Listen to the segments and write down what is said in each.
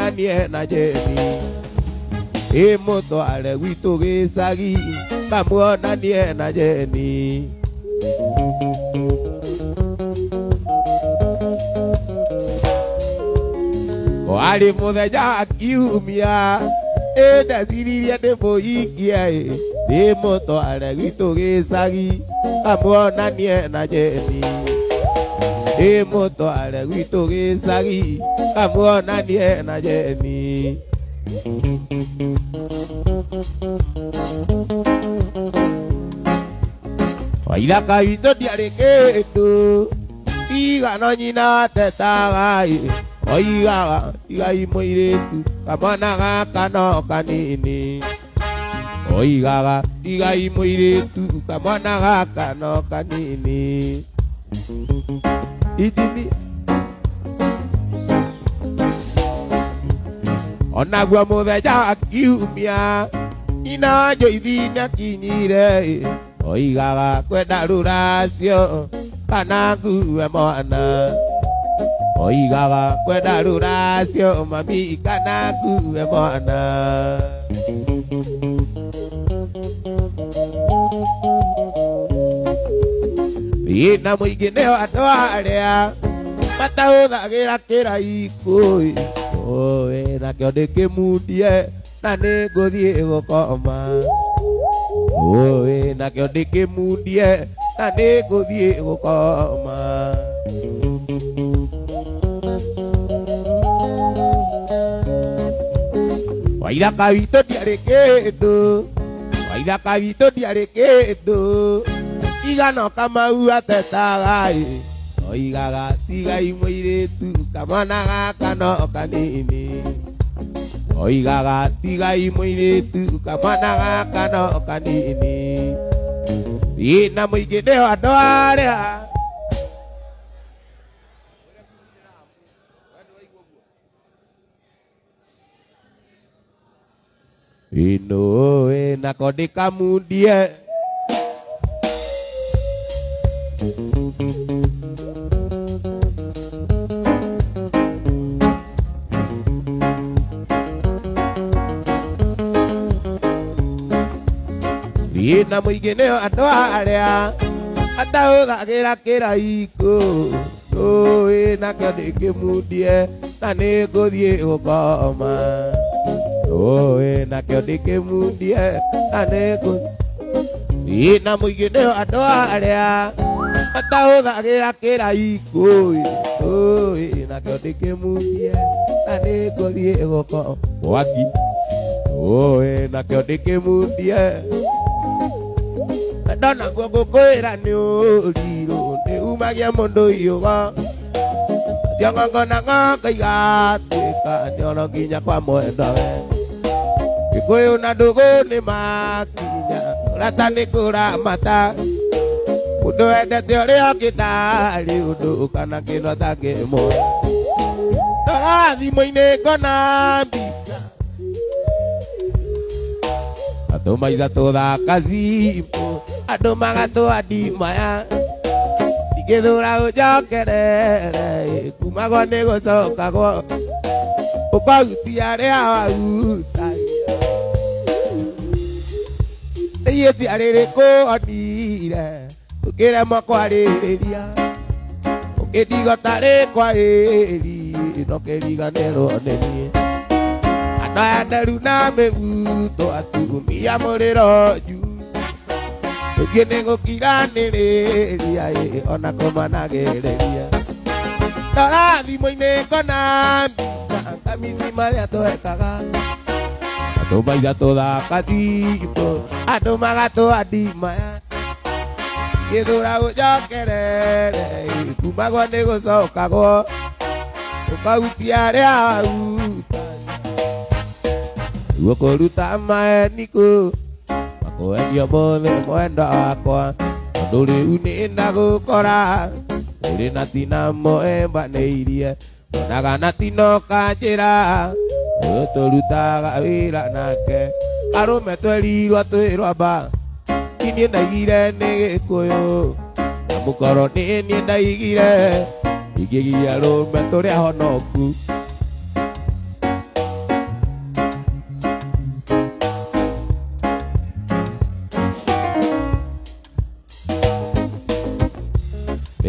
Kamuonanie na Jeni Ndĩmũtware gwitũ gĩcagi Kamuonanie na Jeni Warĩ mũthenya wa kiumia ndeciririe ndĩmũhikie ndĩmũtware gwitũ gĩcagi Kamuonanie na Jeni Ndĩmũtware gwitũ gĩcagi Kamuonanie na Jeni Waithaka witũ ndiarĩ kĩndũ igano nyina watetaga oigaga tigai mũirĩtu kamwana gaka no kanini oigaga tigai mũirĩtu kamwana gaka no kanini Ijimi onaguo mũthenya wa kiumia nyina wa Joyce nĩakinyire oigaga kwenda rũracio kana ngue mwana oigaga kwenda rũracio mami kana ngue mwana na mũingĩ nĩo andũ arĩa matahũthagĩra kĩraikũ nakĩo ndĩkĩmundie na nĩngũthiĩ gũkoma nakĩo ndĩkĩmundie na nĩngũthiĩ gũkoma Waithaka witũ ndiarĩ kĩndũ Waithaka witũ ndiarĩ kĩndũ igano Kamau atetaga oigaga tigai mũirĩtu kamwana gaka no kanini oigaga tigai mũirĩtu kamwana gaka no kanini na mũingĩ nĩo andũ arĩa ino nako ndĩkamundie na mũingĩ nĩo andũ arĩa matahũthagĩra kĩraikũ nakĩo ndĩkĩmundie na nĩngũthiĩ gũkoma nakĩo ndĩkĩmundie na nĩngũthiĩ na mũingĩ nĩo andũ arĩa matahũthagĩra kĩraikũ nakĩo ndĩkĩmundie na nĩngũthiĩ gũkoma Mwangi nakĩo ndĩkĩmundie ndona guo ngũkwĩra nĩ ũrirũ nĩ umagia mũndũ iũgo tiongongo na ng'ongo igatuĩka nĩono nginya kwa mwendowe Gĩkũyũ na ndũgũ nĩ makinya ũrata nĩ kũramata mũndũ wendete ũrĩa ũngĩ ndarĩ ũndũ kana kĩndũ atangĩmũhe ndora thimũ-inĩ ngona mbica atũmaica tũthaka cimũ andũ magatũa ndimaya ndingĩthũra ũnjokerere kumagwo nĩ gũcokagwo ũkahutia arĩa wahutagia ihĩtia rĩrĩkũ onire ũkĩremwo kwarĩrĩria ũkĩndigota rĩkwa ĩri no kĩriganĩrwo nĩ niĩ andũ aya nderu na mĩbuto atumia mũrĩro juu ũngĩ nĩ gũkiranĩrĩria ona kũmanagĩrĩria ndora thimũ-inĩ ngona mbica kamici marĩa twekaga atũmaica tũthaka thimũ andũ magatũa ndimaya ngĩthũra ũnjokerere kumagwo nĩ gũcokagwo ũkahutia arĩa wahutagia nĩguo kũruta maeni kũ makwendio mothe mwendwa wakwa tondũ rĩu nĩ ndagũkora ũrĩ na tina mũembanĩirie onaga na tinoka njĩra ũyũ tũrutaga wĩra nake arũme twerirwo twĩrwamba niĩ ndaigire nĩ Gĩkũyũ na mũkoro nĩ niĩ ndaigire ingĩgiria arũme tũrĩ ahonoku.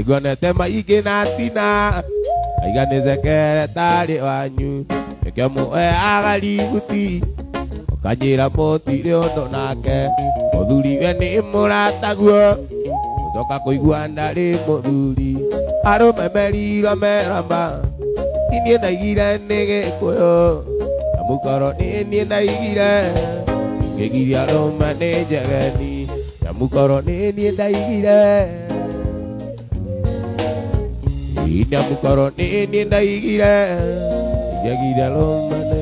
Nĩnguonete maingĩ na tina aiga nĩ sekeretarĩ wanyu nĩkĩo mũheaga riguti ũkanjĩra mũtirĩ ũndũ nake mũthuri we nĩ mũrataguo ũcoka kũigua ndarĩ mũthuri arũme merirwo meramba niĩ ndaigire nĩ gĩkũyũ na mũkoro nĩ niĩ ndaigire ngĩgiria arũme nĩ njegeni na mũkoro nĩ niĩ ndaigire na mũkoro nĩ niĩ ndaigire ngĩgiria arũme nĩ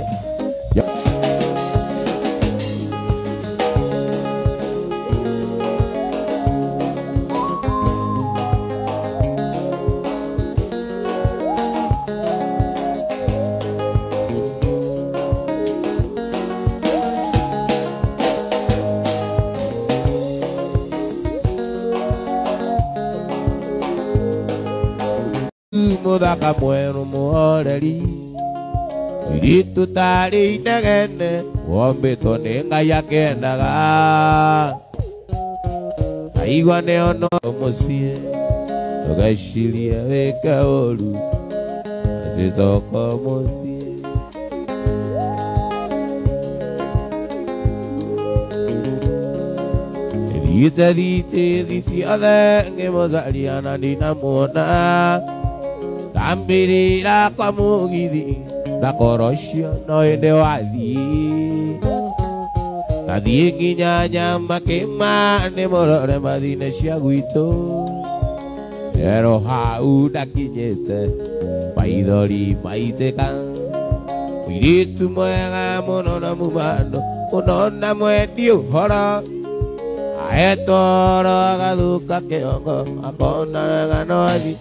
muthaka mwerũ mũhoreri mũirĩtu tarĩ inegene wombĩtwo nĩ Ngai akendaga aigua nĩ ono mũciĩ ndũgecirie wĩke ũru acicoka mũciĩ thiĩte thiĩte thi ciothe ngĩmũcaria na ndinamuona ndambĩrĩra kwa mũgithi ndakora ũcio no ĩndĩ wathiĩ ndathiĩ nginya Nyamakĩma nĩmũrore mathine cia gwitũ ero hau ndakinyĩte maithori maitĩka mũirĩtu mwega mũno na mumano mũno na mwendi ũhoro aetoro agathuka kĩongo akona wega no athiĩ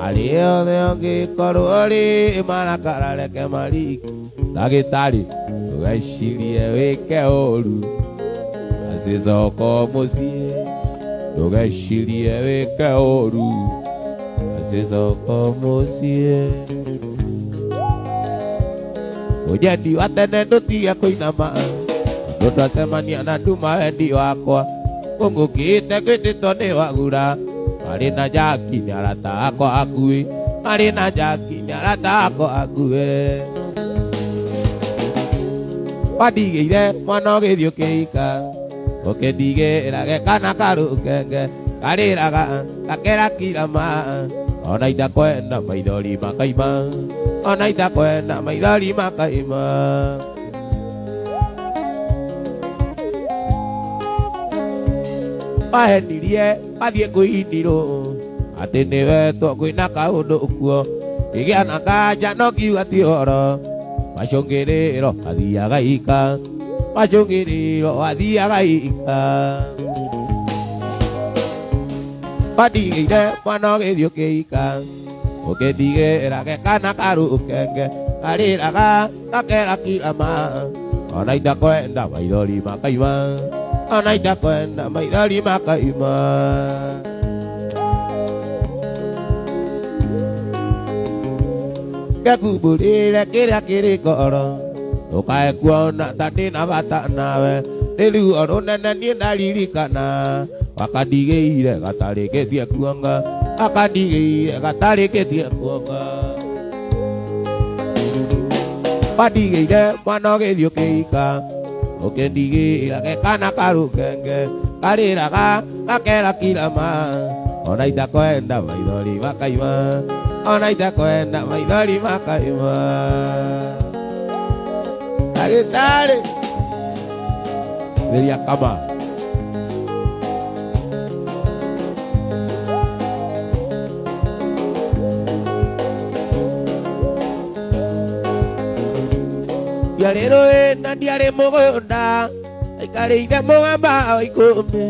arĩ othe ũngĩkorwo rĩ marakara reke mariki ndagĩtarĩ ndũgecirie wĩke ũru acicoka mũciĩ ndũgecirie wĩke ũru acicoka mũciĩ ũnyendi wa tene ndũtige kũinama tondũ twacemania na nduma wendi wakwa kũngũkĩte gwĩtĩtwo nĩ wagura marĩ na Jaki nĩ arata akwa akuĩ marĩ na Jaki nĩ arata akwa akuĩ wandigĩire mwana ũgĩthiĩ ũkĩhika ũkĩndigĩra kana karũkenge karĩraga gakera kirama ona itakwenda maithori makaima ona itakwenda maithori makaima wahenirie wathiĩ kwĩinirwo atĩ nĩwetwo kwĩna kaũndũ kuo ngĩgĩa na kanja no ngiuga ti ũhoro macũngĩrĩro athiaga ika macũngĩrĩro athiaga ika wandigĩire mwana ũgĩthiĩ ũkĩhika ũkĩndigĩra kana karũkenge karĩraga gakera kirama ona itakwenda maithori makaima ona itakwenda maithori makaima ngekumbũrĩre kĩrĩa kĩrĩ ngoro ndũkae kuona ta ndĩna bata nawe nĩ ruo rũnene niĩ ndaririkana wakandigĩire gatarĩkĩtie kuonga akandigĩire gatarĩkĩtie kuonga wandigĩire mwana ũgĩthiĩ ũkĩhika ũkĩndigĩra kana karũkenge karĩraga gakera kirama ona itakwenda maithori makaima ona itakwenda maithori makaima ndagĩtarĩ theria kama ndiarĩ rũĩ na ndiarĩ mũgũnda aikarĩire mũgamba wa ikũmbĩ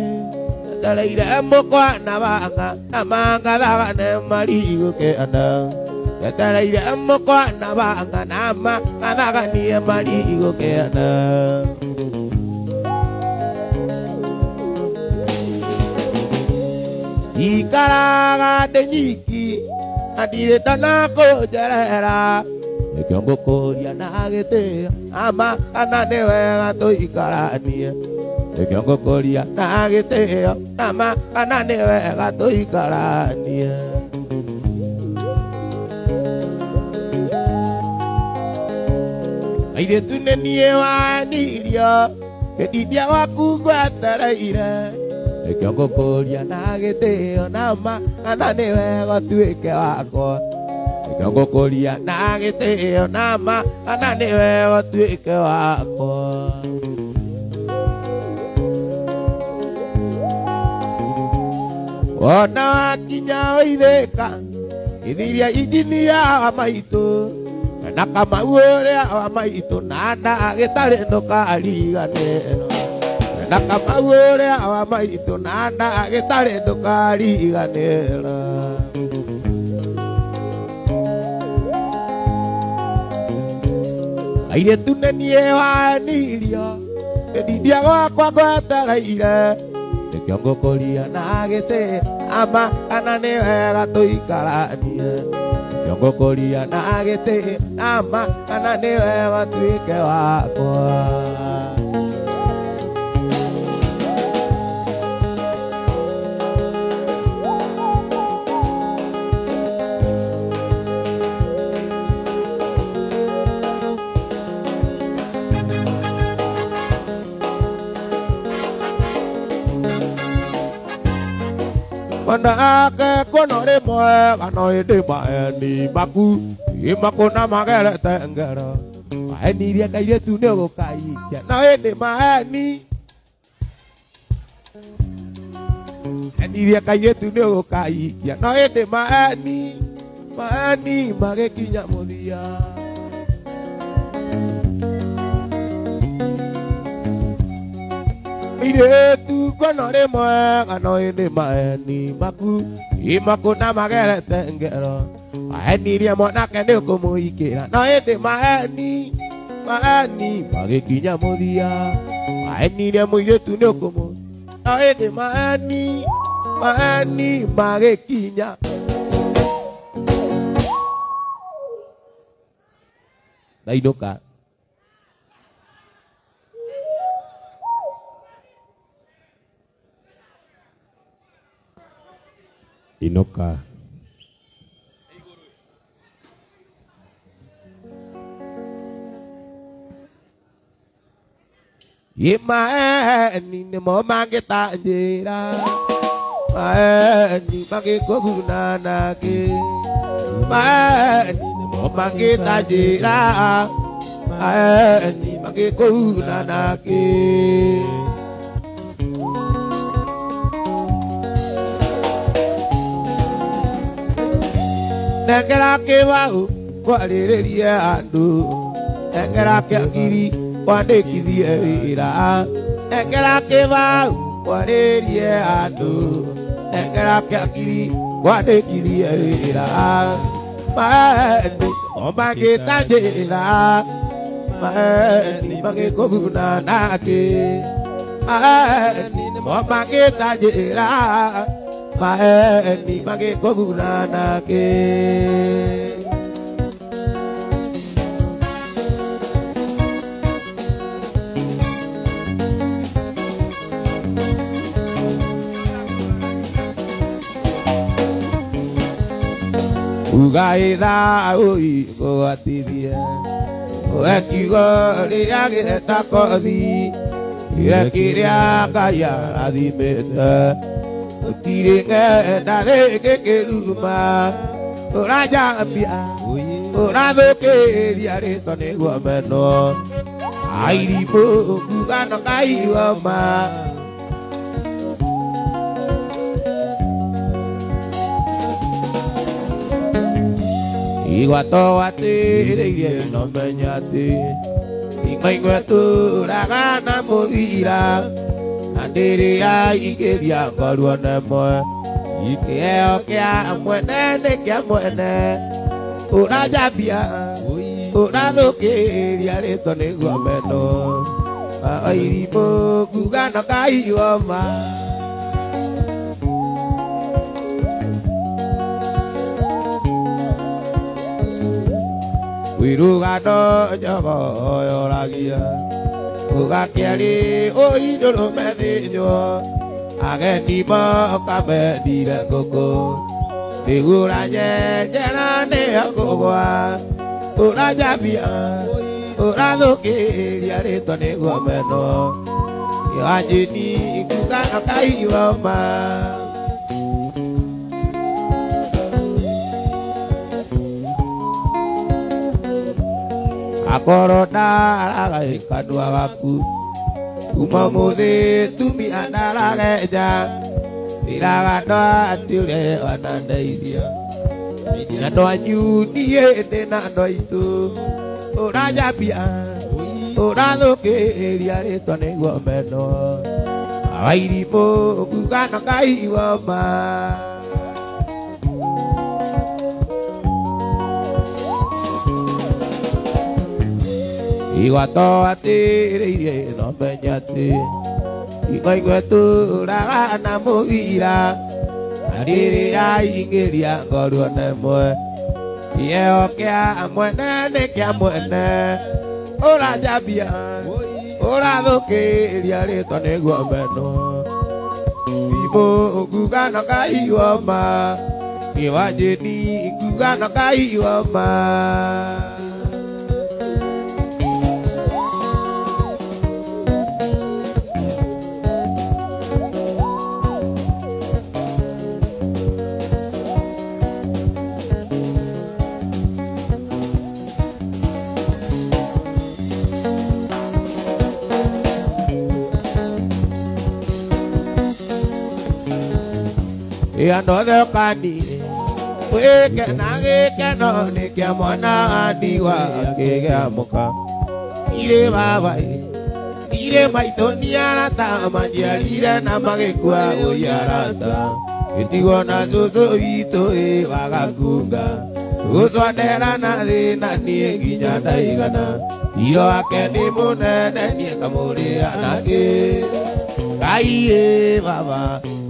etereire mũkwa na banga na mangathaga nĩ marigũ kĩanda etereire mũkwa na banga na mangathaga nĩ marigũ kĩanda ikaraga ndĩ nyiki na ndirĩ ndona kũnjerera nĩkĩo ngũkũria na gĩtĩo ama kana nĩ wega tũikaranie Nĩkĩo ngũkũria na gĩtĩo nama kana nĩ wega tũikaranie. Airĩtu nĩ niĩ wanirio gĩtindia gwaku ngwetereire. Nĩkĩo ngũkũria na gĩtĩo nama kana nĩ wega ũtuĩke wakwa. Nĩkĩo ngũkũria na gĩtĩo nama kana nĩ wega ũtuĩke wakwa. Ona wakinya ũithĩka ithiria injinia wa maitũ na Kamau ũrĩa wa maitũ na ndagĩtarĩ ndũkariganĩrwo. Na Kamau ũrĩa wa maitũ na ndagĩtarĩ ndũkariganĩrwo. Airĩtu nĩ niĩ wanirio gĩtindia gwakwa ngwetereire. Nĩkĩo ngũkũria na gĩtĩo ama kana nĩ wega tũikaranie. Nĩkĩo ngũkũria na gĩtĩo ama kana nĩ wega ũtuĩke wakwa. Ona ake kono rĩmwe no ĩndĩ maeni maku imakũna magerete ngero. Maenirie kairĩtu nĩ ũgũkaikia no ĩndĩ maeni enirie kairĩtu nĩ ũgũkaikia no ĩndĩ maeni maeni magĩkinya mũthia. Airĩtu kono rĩmwe no ĩndĩ maeni maku imakũna magerete ngero. Maenirie mwanake nĩ ũkũmũhikĩra no ĩndĩ maeni maeni magĩkinya mũthia. Maenirie mũirĩtu nĩ ũkũmũ no ĩndĩ maeni maeni magĩkinya. Ndainũka. Inoka. Maeni nĩmo mangĩtanjĩra maeni mangĩkũguna nakĩ. Maeni nĩmo mangĩtanjĩra maeni mangĩkũguna nakĩ. Nengera kĩbaũ kwarĩrĩrie andũ, nengera kĩangiri kwandĩkithie wĩra. Nengera kĩbaũ kwarĩrie andũ, nengera kĩangiri kwandĩkithie wĩra. Maeni o mangĩtanjĩra maeni mangĩkũguna nakĩ. Maeni o mangĩtanjĩra maeni mangĩkũguna nakĩ. Ugaitha ũigũatithie we kiugo rĩrĩa gĩeta kothi gĩe kĩrĩa Ngai arathimĩte. Gũtirĩ ng'enda gĩkĩruma ũranjambia ũrathũkĩria rĩtwa nĩguo menwo. Airimũ kuga no kaigua ma. Igwato atĩrĩirie no menya atĩ ing'oing'o ĩtũraga na mũbira na ndĩrĩ yaingĩria ngorwo nemwe. Kĩheo kĩa mwene nĩ kĩa mwene ũranjambia ũrathũkĩria rĩtwa nĩguo menwo. Airimũ kuga no kaigua ma. Wirugano njogo yoragia Ũgakĩarĩ ũindũrũme thĩnjwo ageni moka mendire ngũkũ nĩgũranyenjera nĩyo kũgwa ũranjambia ũrathũkĩria rĩtwa nĩguo menwo wanjĩni kuga no kaigua ma akorwo ndaraga kanua gaku kuma mũthĩ tumia ndaragenja iraga andũ atĩ ũrĩa wanandeithia andũ anyu niĩ ndĩ na andũ aitũ ũranjambia ũrathũkĩria rĩtwa nĩguo menwo wairimũ kuga no kaigua ma igwato atĩrĩirie no menya atĩ ingoingwe tũraga na mũbira na rĩrĩa ingĩria ngorwo na ĩmwe kĩeo kĩa mwene nĩ kĩa mwene ũranjambia ũrathũkĩria rĩtwa nĩguo menwo imũ nguga no kaigua ma niĩ wanjĩni nguga no kaigua ma Andũ othe ũkani wĩkena gĩkeno nĩ kĩa mwana ndigwa akĩgĩa mũka irĩ baba irĩ maitũ nĩ arata manjiarire na magĩkua ũi arata gĩtigwo na cũcũ witũ ĩ wagakunga cũcũ andera na thĩna niĩ nginya ndaigana iro wake nĩ mũnene niĩ ngamũrĩa nake Ngai ĩ baba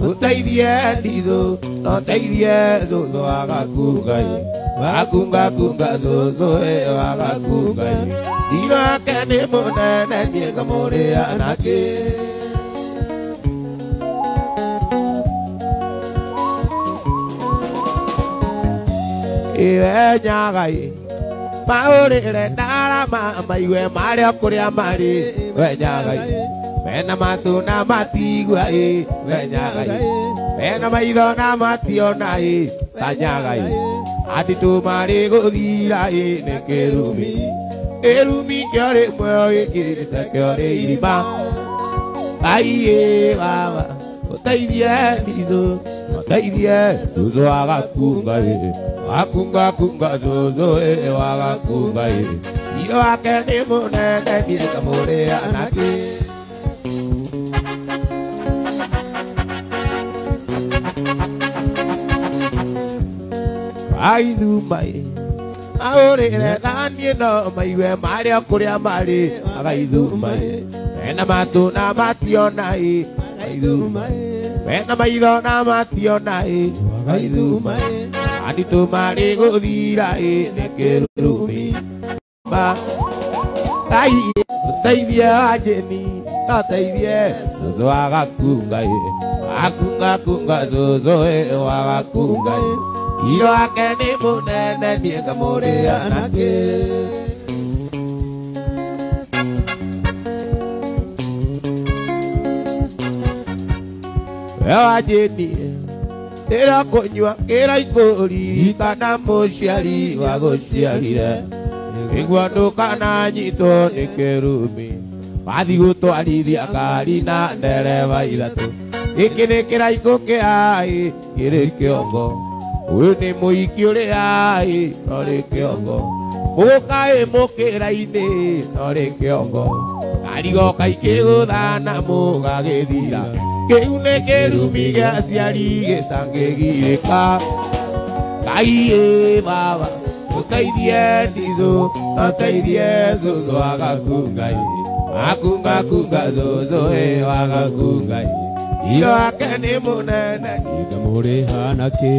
ũteithie ndithũ no teithie cũcũ wagakunga wakunga kunga cũcũ ĩ wagakunga iro wake nĩ mũnene niĩ ngamũrĩa nake Iwe nyagai maũrĩre ndarama maigue marĩa kũrĩa marĩ we nyagai mena matũ na matigua ĩ we nyagai mena maitho na mationa ĩ ta nyagai atitũ marĩ gũthira ĩ nĩ kĩrumi ĩrumi kĩo rĩmwe wĩkĩrĩte kĩo rĩ irima Ngai ĩ baba ũteithie ndithũ ũteithie cũcũ wagakunga ĩ wakunga kunga cũcũ ĩ wagakunga ĩ iro wake nĩ mũnene niĩ ngamũrĩa nake Aithuma maũrĩre thani ĩno maigue marĩa kũrĩa marĩ agaithuma mena matũ na mationa ĩ agaithuma mena maitho na mationa ĩ agaithuma anditũ marĩ gũthira ĩ nĩ kĩrumi ma Ngai ũteithie wanjĩni no teithie cũcũ wagakunga ĩ wakunga kunga cũcũ ĩ wagakunga ĩ iro wake nĩ mũnene niĩ ngamũrĩa nake We wanjĩni ĩra kũnyua kĩra ikũririkana mũciari wagũciarire nĩguo ndũkananyitwo nĩ kĩrumi wathi gũtwarithia ngari na ndereba ithatũ gĩkĩ nĩ kĩraikũ kĩa ĩ kĩrĩ kĩongo ũyũ nĩ mũiki ũrĩa ĩ no rĩ kĩongo mũkaĩ mũkĩra-inĩ no rĩ kĩongo karigoka ikĩgũthana mũgagĩthira kĩu nĩ kĩrumi gĩa aciari gĩtangĩgirĩka Ngai ĩ baba ũteithie ndithũ ũteithie cũcũ wagakunga ĩ wakunga kunga cũcũ ĩ wagakunga ĩ iro wake nĩ mũnene niĩ ngamũrĩha nake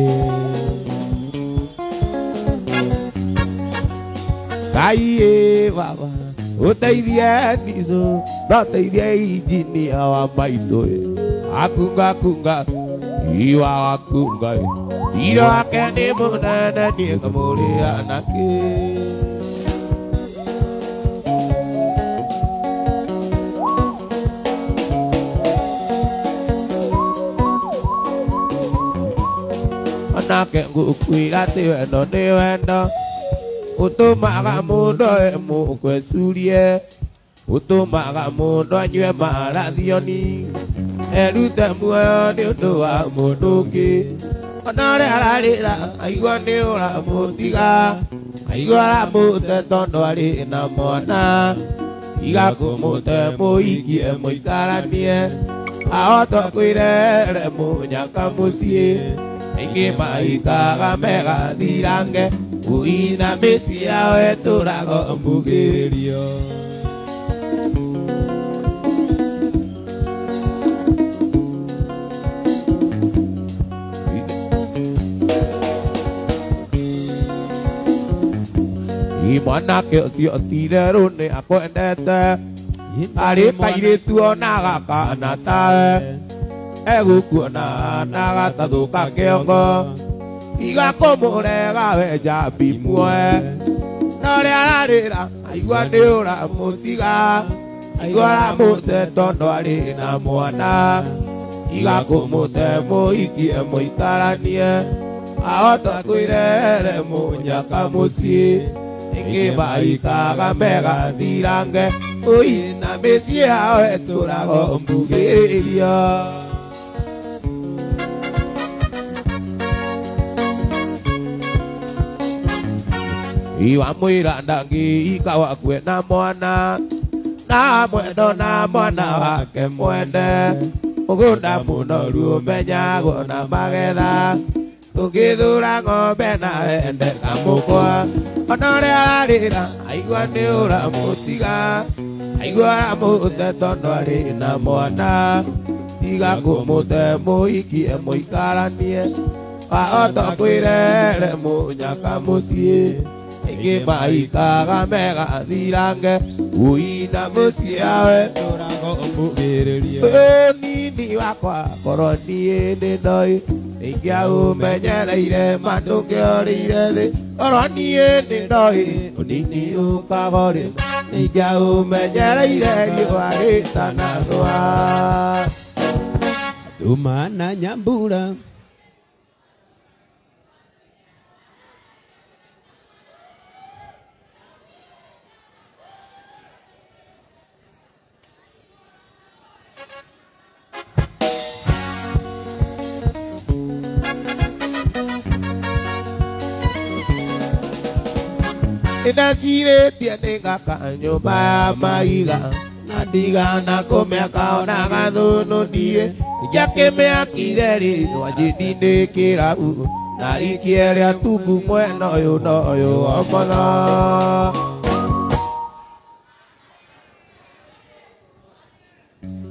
Ngai baba ũteithie ndizo no teithie injinia wa maitũ akunga kunga iwa wakunga iro wake nĩ mũnene niĩ ngamũrĩa nakĩ. Onake ngũkwĩra atĩ wendo nĩ wendo ũtũmaga mũndũ emũkwecurie ũtũmaga mũndũ anyue marathioni erute muoyo nĩ ũndũ wa mũndũ ũngĩ ona ũrĩa ararĩra aigua nĩ ũramũtiga aigua aramũte tondũ arĩ na mwana iga kũmũte mũikie mũikaranie ahota kwĩrere mũnyaka mũciĩ aingĩ maikaga megathirange uina mĩciĩ yao ĩtũrago mbugĩrĩrio. Mwanake ũcio ti-itherũ nĩ akwendete arĩ kairĩtu ona gakana tawe egũkuona na gatathũka kĩongo tiga kũmũrega we njambi muoe na ũrĩa ararĩra aigua nĩ ũramũtiga aigua aramũte tondũ arĩ na mwana tiga kũmũte mũikie mũikaranie ahota kwĩrere mũnyaka mũciĩ ingĩ maikaga megathirange ũi na mĩciĩ yao ĩtũrago mbugĩrĩrio. Iwamwĩra ndangĩika wakue na mwana na mwendo na mwana wake mwende mũgũnda mũnoru ũmenyagwo na magetha ũngĩthura ng'ombe na wende kamũkwa ona ũrĩa ararĩra aigua nĩ ũramũtiga aigua aramũte tondũ arĩ na mwana tiga kũmũte mũikie mũikaranie wahota kwĩrere mũnyaka mũciĩ aingĩ maikaga megathirange ũi na mũciĩ yao ĩtũrago mbugĩrĩrio. Ũnini wakwa korwo niĩ nĩ ndoĩ ingĩaũmenyereire ma ndũngĩorĩire thĩ korwo niĩ nĩ ndoĩ ũnini ũkaga rĩmwe ingĩaũmenyereire riũa rĩtanathũa. Tuma na Nyambura. Ndacirĩtie nĩ ngaka nyũmba ya mahiga na ndigana kũmĩaka ona gathũnũ ndirĩ ingĩakĩmĩakire rĩ wanjĩtindĩkĩra na ikĩeria tuku mwena ũyũ na ũyũ omotho.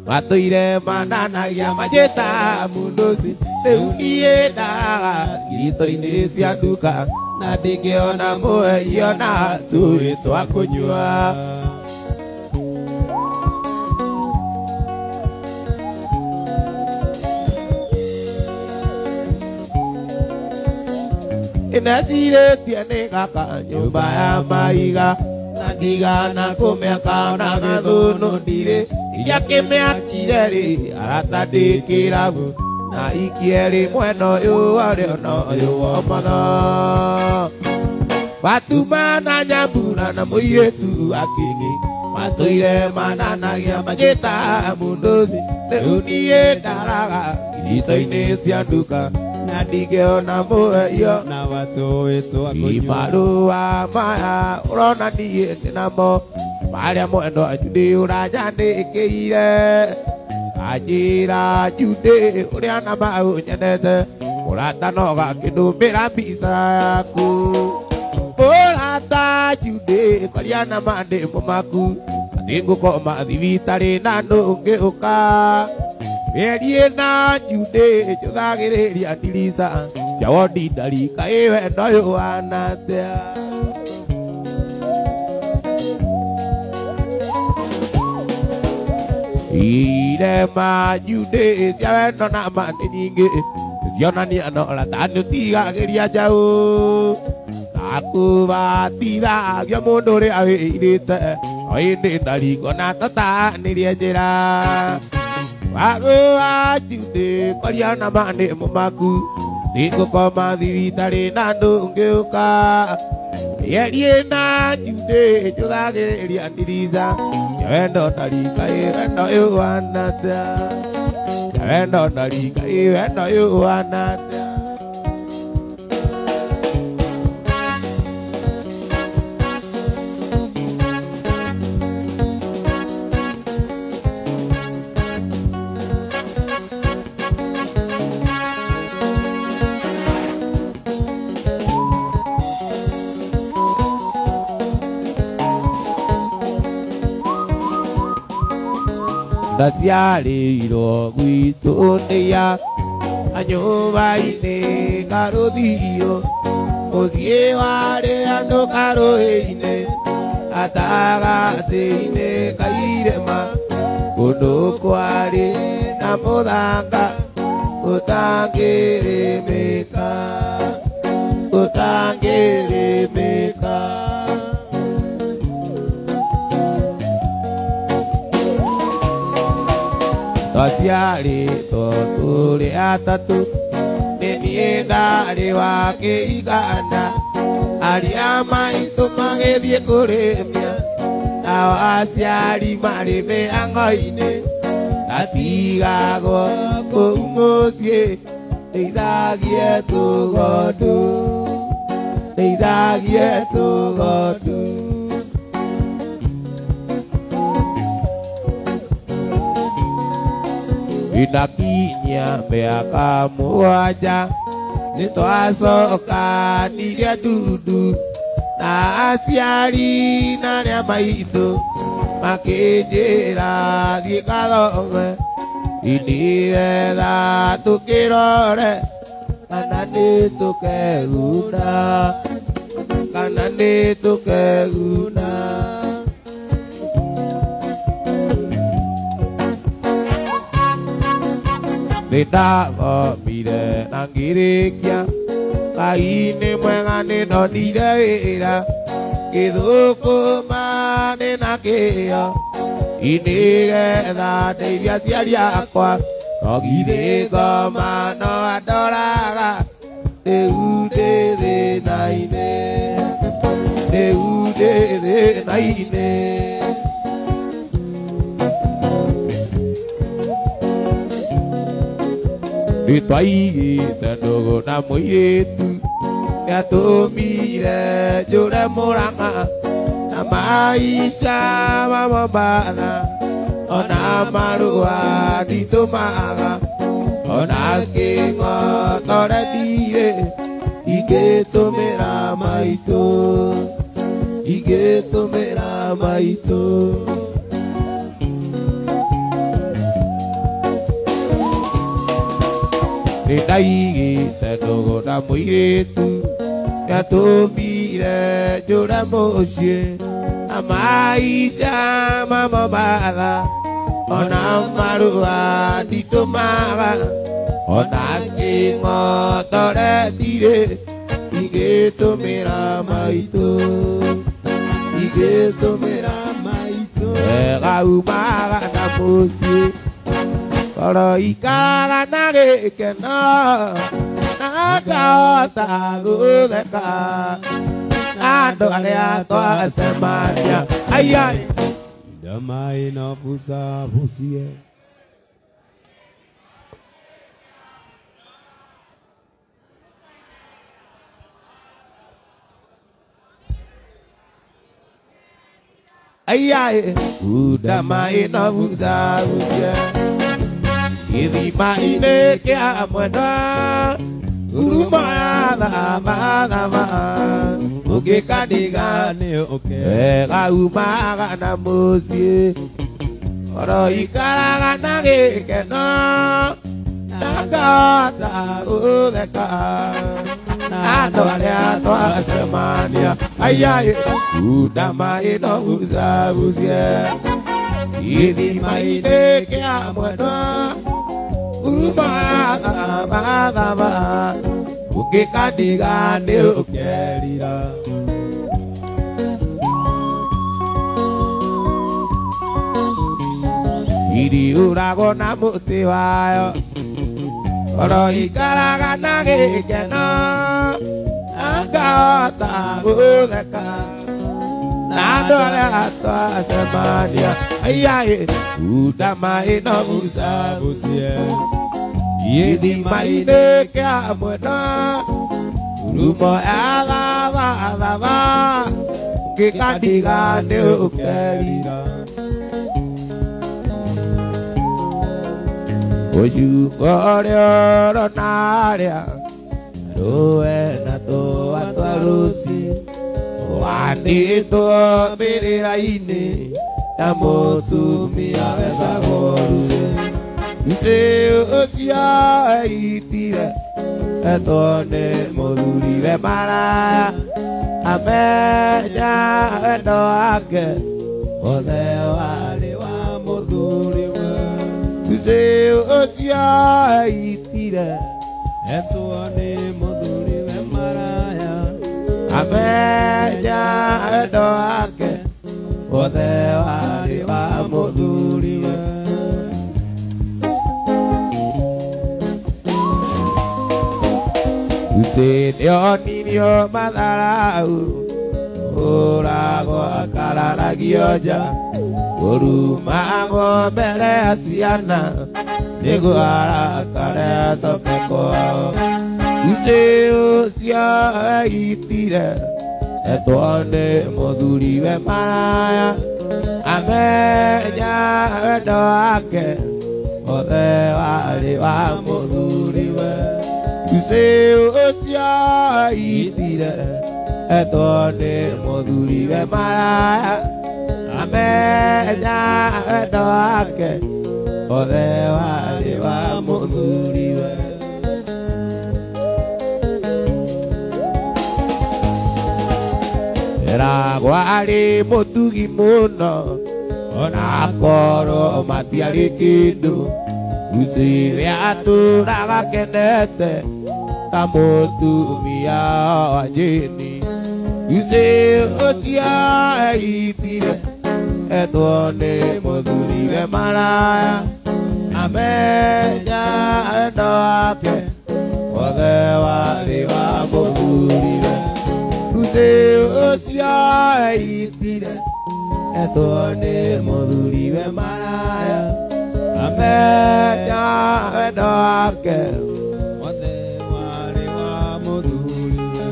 Matũire mananagia manjĩta munduci rĩu niĩ ndaga ngirito-inĩ cia nduka na ndingĩona mũheio na tũĩ twa kũnyua. Ndĩnecirĩtie nĩ ngaka nyũmba ya mahiga na ndigana kũmĩaka ona gathũnũ ndirĩ ingĩakĩmĩakire rĩ arata ndĩkĩrabu na ikĩerĩ mwena ũyũ warĩo na ũyũ womotho. Watuma na Nyambura na mũirĩtu akĩngĩ matũire mananagia manjĩta munduci rĩu niĩ ndaraga ngirito-inĩ cia nduka na ndingĩona mũheio na watũĩ twa kũnyua. Imarũa maya ũrona niĩ ndĩ namo marĩa mwendo Judy ũranjandĩkĩire anjĩra Judy ũrĩa na mau nyendete mũrata no gakĩndũmĩra mbica yaku mũrata Judy kwaria na ma ndĩ mũmaku nĩngũkoma thibitarĩ na ndũngĩũka mĩarie na Judy njũthagĩrĩria ndirica cia wondi ndarika ĩ wendo ũyũ ũhana atĩa. Ire manyude cia wendo na ma nĩ nyingĩ cionania no rata nĩũtigagĩria njaũ nakubatithagio mũndũ ũrĩa wĩirĩte o ĩndĩ ndaringo na tũtanĩrie njĩra wagu wa Jude koria na ma nĩ mũmaku nĩngũkoma thibitarĩ na ndũngĩũka yerie na Jude njũthagĩrĩria ndirica wendo ndaringa wendo ĩũanata wendo ndaringa wendo ĩũanata. Ndaciarĩirwo gwitũ nĩya nyũmba-inĩ karũthio mũciĩ warĩ andũ karũĩ-inĩ gatagatĩ-inĩ ka irĩma kũndũ kwarĩ na mũthanga ũtangĩrĩmĩka ũtangĩrĩmĩka. Twaciarĩtwo tũrĩ atatũ nĩ niĩ ndarĩ wa kĩigana arĩa maitũ magĩthiĩ kũrĩmia nao aciari marĩ mĩhang'o-inĩ ndatigagwo kũu mũciĩ ndeithagie tũgondu ndeithagie tũgondu. Inakinya mĩaka mũgwanja nĩtwacokanirie ndundu na aciari na arĩa maitũ makĩnjĩra thiĩ kathome nĩgetha tũkĩrore kana nĩtũkeguna kana nĩtũkeguna. Nĩndathomire na ngĩrĩkia Ngai nĩ mwega nĩndonire wĩra ngĩthũkũma ndĩ na kĩyo nĩgetha ndeithie aciari akwa no githĩ ngoma no andoraga rĩu ndĩ thĩna-inĩ rĩu ndĩ thĩna-inĩ. Nĩtwaigĩte ndũgũ na mũirĩtu nĩatũmire njũre Mũrang'a na maica ma Mombatha ona marũa nditũmaga ona ngĩng'otore ndirĩ ingĩtũmĩra maitũ ingĩtũmĩra maitũ. Nĩndaigĩte ndũgũ na mũirĩtu nĩatũmire njũre mũciĩ na maica ma Mombatha ona marũa nditũmaga ona ngĩng'otore ndirĩ ingĩtũmĩra maitũ ingĩtũmĩra maitũ. Wega umaga na mũciĩ koro ikaraga na gĩkeno na ngahota gũtheka na andũ arĩa twacemania aiai Ndamaĩ na buca bucie. Aiai ndamaĩ na buca bucie gĩthima-inĩ kĩa mwendwa nguruma ya thamathama ũngĩkandiga Nĩũke wega umaga na mũciĩ oro ikaraga na gĩkeno na ngahota gũtheka na andũ arĩa twacemania aiai ndamaĩ no bucabucie Gĩthima-inĩ kĩa mwendwa uruma thama ũngĩkandiga nĩ ũkerira. Iriuragwo na mũtĩ wayo oro ikaraga na gĩkeno angahota gũtheka na andũ arĩa twacemania aiaĩ unda maĩ no gucagucie gĩthima-inĩ kĩa mwendwa ngurumo ya thabathabaa ũngĩkandiga nĩ ũkerira. Ũcungo ũrĩa ũrona arĩa rũe na tũa twa rũci wandĩtwo mbĩrĩra-inĩ ya mũtumia wetagwo Lucy. Lucy ũcio eitire etwo nĩ mũthuriwe maraya amenya wendo wake wothe warĩ wa mũthuriwe. Lucy ũcio eitire etwo nĩ mũthuriwe maraya amenya wendo wake wothe warĩ wa mũthuriwe. Lucy nĩonirio matharau ũragwo akararagio nja ũrumagwo mbere ya ciana nĩguo arakare acoke kwao. Lucy ũcio eitire etwo nĩ mũthuriwe maraya amenya wendo wake wothe warĩ wa mũthuriwe. Lucy ũcio eitire etwo nĩ mũthuriwe maraya amenya wendo wake wothe warĩ wa mũthuriwe. Eragwo arĩ mũtugi mũno ona akorwo matiarĩ kĩndũ. Lucy we atũraga kenete ta mũtumia wa Jane. Lucy ũcio eitire etwo nĩ mũthuriwe maraya amenya wendo wake wothe warĩ wa mũthuriwe. Lucy ũcio eitire etwo nĩ mũthuriwe maraya amenya wendo wake wothe warĩ wa mũthuriwe.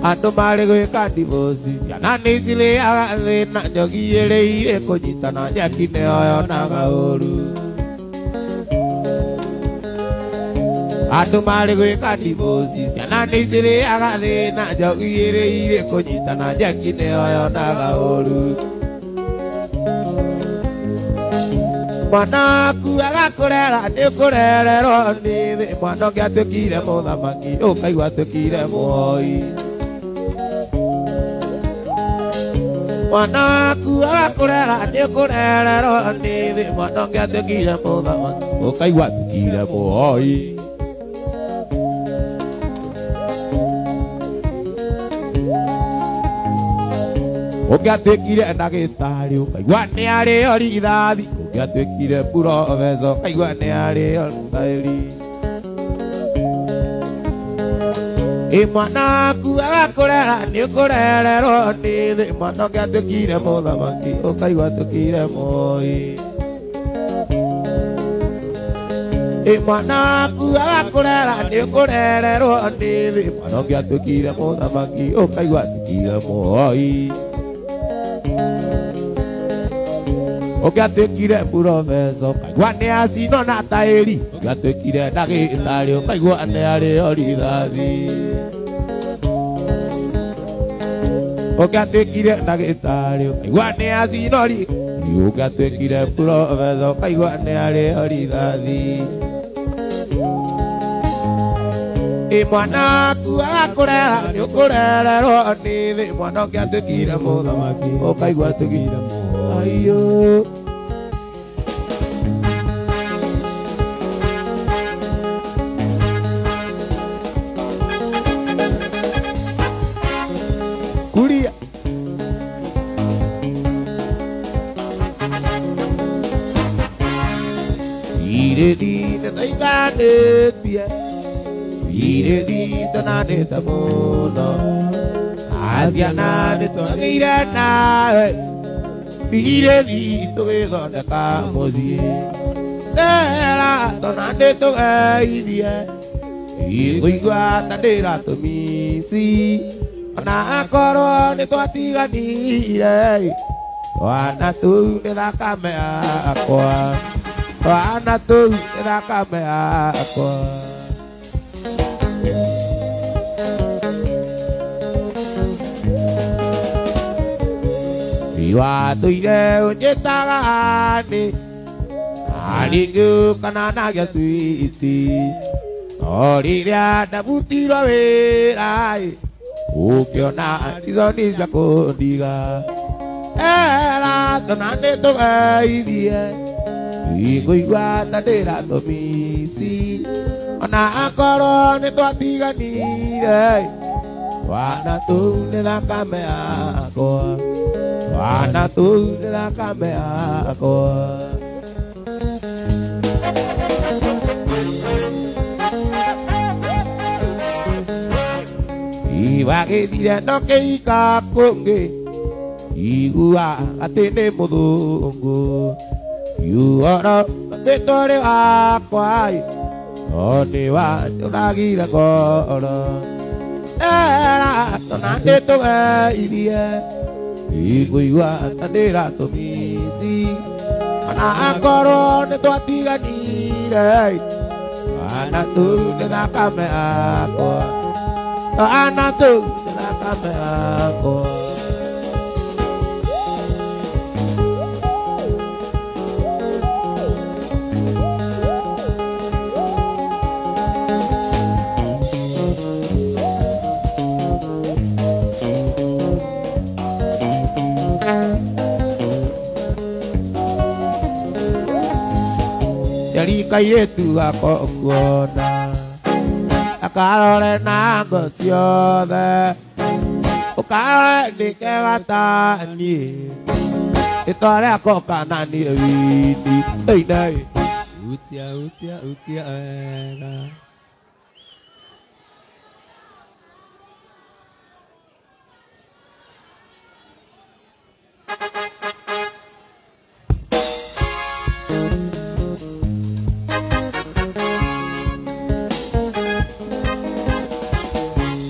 Andũ marĩ gwĩka divorce ciana nĩ cirĩaga thĩna njogi ĩrĩire kũnyitana nyeki nĩyo yonaga ũru. Andũ marĩ gwĩka divorce ciana nĩ cirĩaga thĩna njogi ĩrĩire kũnyitana nyeki nĩyo yonaga ũru. Mwana waku agakũrera nĩ ũkũrererwo nĩ thĩ mwana ũngĩ atuĩkire mũthamaki ũkaigua atuĩkire mũhoi. Mwana waku agakũrera nĩ ũkũrererwo nĩ thĩ mwana ũngĩ atuĩkire mũthamaki ũkaigua atuĩkire mũhoi. Ũngĩatuĩkire ndagĩtarĩ ũkaigua nĩ arĩo rithathi ũngĩatuĩkire purobesa ũkaigua nĩ arĩo taĩri. Ĩ mwana waku agakũrera nĩ ũkũrererwo nĩ thĩ mwana ũngĩatuĩkire mũthamaki ũkaigua atuĩkire mũhoi. Ĩ mwana waku agakũrera nĩ ũkũrererwo nĩ thĩ mwana ũngĩatuĩkire mũthamaki ũkaigua atuĩkire mũhoi. Ũngĩatuĩkire purobesa ũkaigua nĩ acinwo na taĩri ũngĩatuĩkire ndagĩtarĩ ũkaigua nĩ arĩo rithathi. Ũngĩatuĩkire ndagĩtarĩ ũkaigua nĩ acinwo ũngĩatuĩkire purobesa ũkaigua nĩ arĩo rithathi. Ĩ mwana aku agakũrera nĩ ũkũrererwo nĩ thĩ mwana ũngĩ atuĩkire mũthamaki ũkaigua atuĩkire aiyo. Kuria irĩthi nĩ tũiganĩtie irĩthi tũnanĩte mũno aciana nĩ twagĩire nawe irĩthi tũgĩthondeka mũciĩ tera tona nĩ tũgeithie igũigua ta ndĩratũmici ona akorwo nĩ twatiganire twana tũu nĩ thakame yakwa twana tũu nĩ thakame yakwa. Watũire ũnjĩtaga nĩ arĩngĩ kana nagĩa switi no rĩrĩa ndabutirwo wĩra ũkĩona izo nĩ cia kũndiga era tona nĩ tũgeithie igũigua ta ndĩratũmici ona akorwo nĩ twatiganire twana tũu nĩ thakame yakwa twana tũu nĩ thakame yakwa. Iwagĩthire no kĩhika kũngĩ igua atĩ nĩ mũthũngũ yuoro tũrĩ wakwa no nĩ wanjũragire ngoro era tona nĩ tũgeithie igũigua ta ndĩratũmici ona akorwo nĩ twatiganire twana tũu nĩ thakame yakwa twana tũu nĩ thakame yakwa. Kairĩtu gakwa ũkuona akarore na ngo ciothe ũkarore nĩ kega ta niĩ rĩtwa rĩako kana niĩ wini ĩinei. Utia utia utia wega.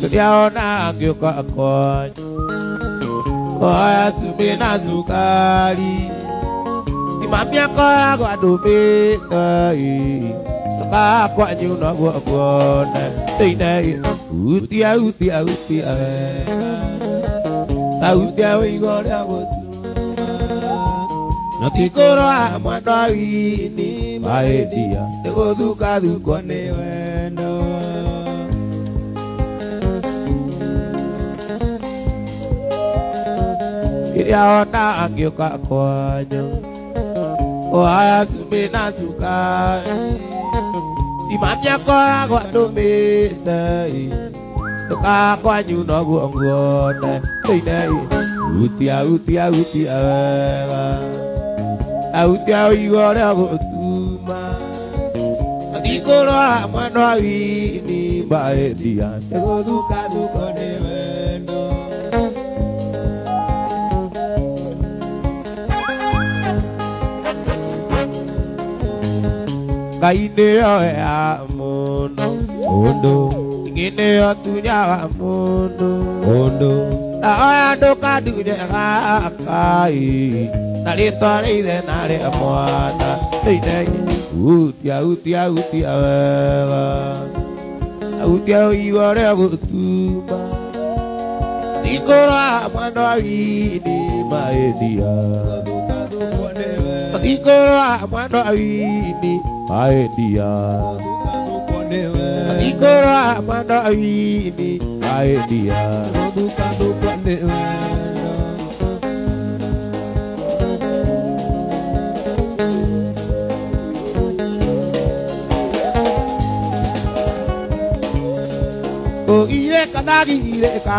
Rĩrĩa ona ngĩũka kwanyu oya cumbĩ na cukari mami akoragwo andũmĩte ũka kwanyu noguo nguone ĩinei utia utia utia wega ta utia wĩigua ũrĩa gũtuma no ti kũrũa mwana wini maendia nĩ gũthukathukwo nĩ wendo. Rĩrĩa ona ngĩũka kwanyu oya cumbĩ na cukari mami akoragwo andũmĩte ũka kwanyu noguo nguone ĩinei utia utia utia wega utia ũigua ũrĩa gũtuma ti kũrũa mwana wini maendia nĩ gũthukathukwo nĩ wendo. Ngai nĩyo ya mũndũ Ũndũ ingĩ nĩyo tunyaga mũndũ ũndũ na oya ndũkandunye gaka na rĩtwa rĩa ithe na rĩa mwana ĩinei utia utia utia wega utia ũigua ũrĩa gũtuma ti kũrũa mwana wini maendia ti kũrũa mwana wini maendia. nĩ wendo. Ikora mana wini aendia. Gũthukathukwo nĩ wendo. Kũgirĩka ndagirĩka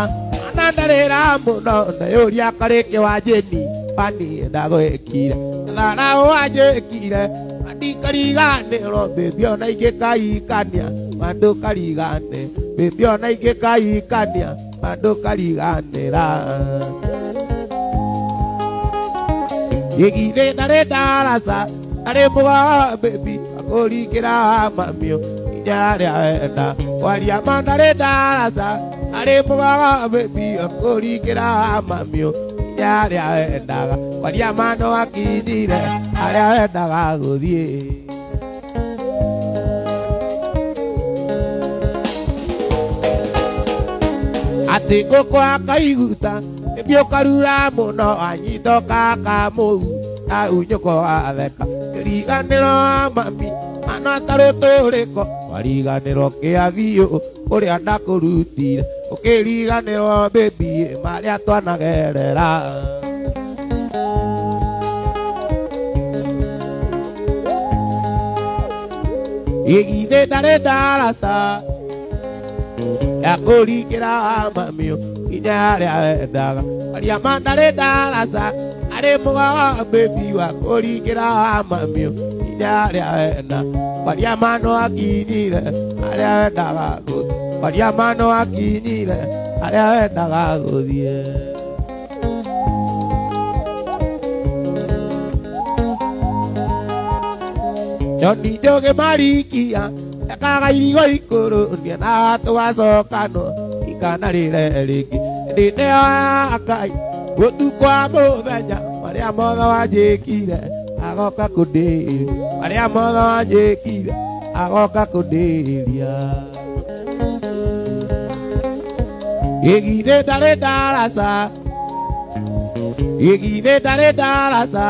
mana ndarĩra mũno ndeyũria karĩkĩ wa njĩni waniĩ ndagwĩkire tharaũ wanjĩkire andikariganĩrwo bĩbi ona ingĩkaikania mandũkarigane bĩbi ona ingĩkaikania mandũkariganĩra gĩgithĩ ndarĩ ndaraca arĩ mũgaa bĩbi akũringĩra mamio nginya harĩa wenda kwaria ma ndarĩ ndaraca arĩ mũgaa bĩbi akũringĩra mamio nginya harĩa wendaga kwaria ma no akinyire harĩa wendaga gũthiĩ. Atĩ ngũkũ akaiguta nĩguo ũkarura mũno anyitoka kamũu aunyũko atheka kĩriganĩro mami mana tarũtũrĩko wariganĩrwo kĩa biũ ũrĩa ndakũrutire ũkĩriganĩrwo bĩbi marĩa twanagerera. Gĩgithĩ ndarĩ ndaraca ya kũringĩra mamio nginya harĩa wendaga aria ma ndarĩ ndaraca arĩ mũgaa bĩbi wa kũringĩra mamio nginya harĩa wenda kwaria ma no akinyire harĩa wendaga gũthiĩ kwaria ma no akinyire harĩa wendaga gũthiĩ. Nyoni njũgĩ marikia ekaga irigo ikũrũ na tũgacokanwo ikanarĩre rĩngĩ ndĩ nĩyo ya Ngai ũtukũ wa mũthenya marĩa mothe wanjĩkire agoka kũndĩria marĩa mothe wanjĩkire agoka kũndĩria. Gĩgithĩ ndarĩ ndaraca gĩgithĩ ndarĩ ndaraca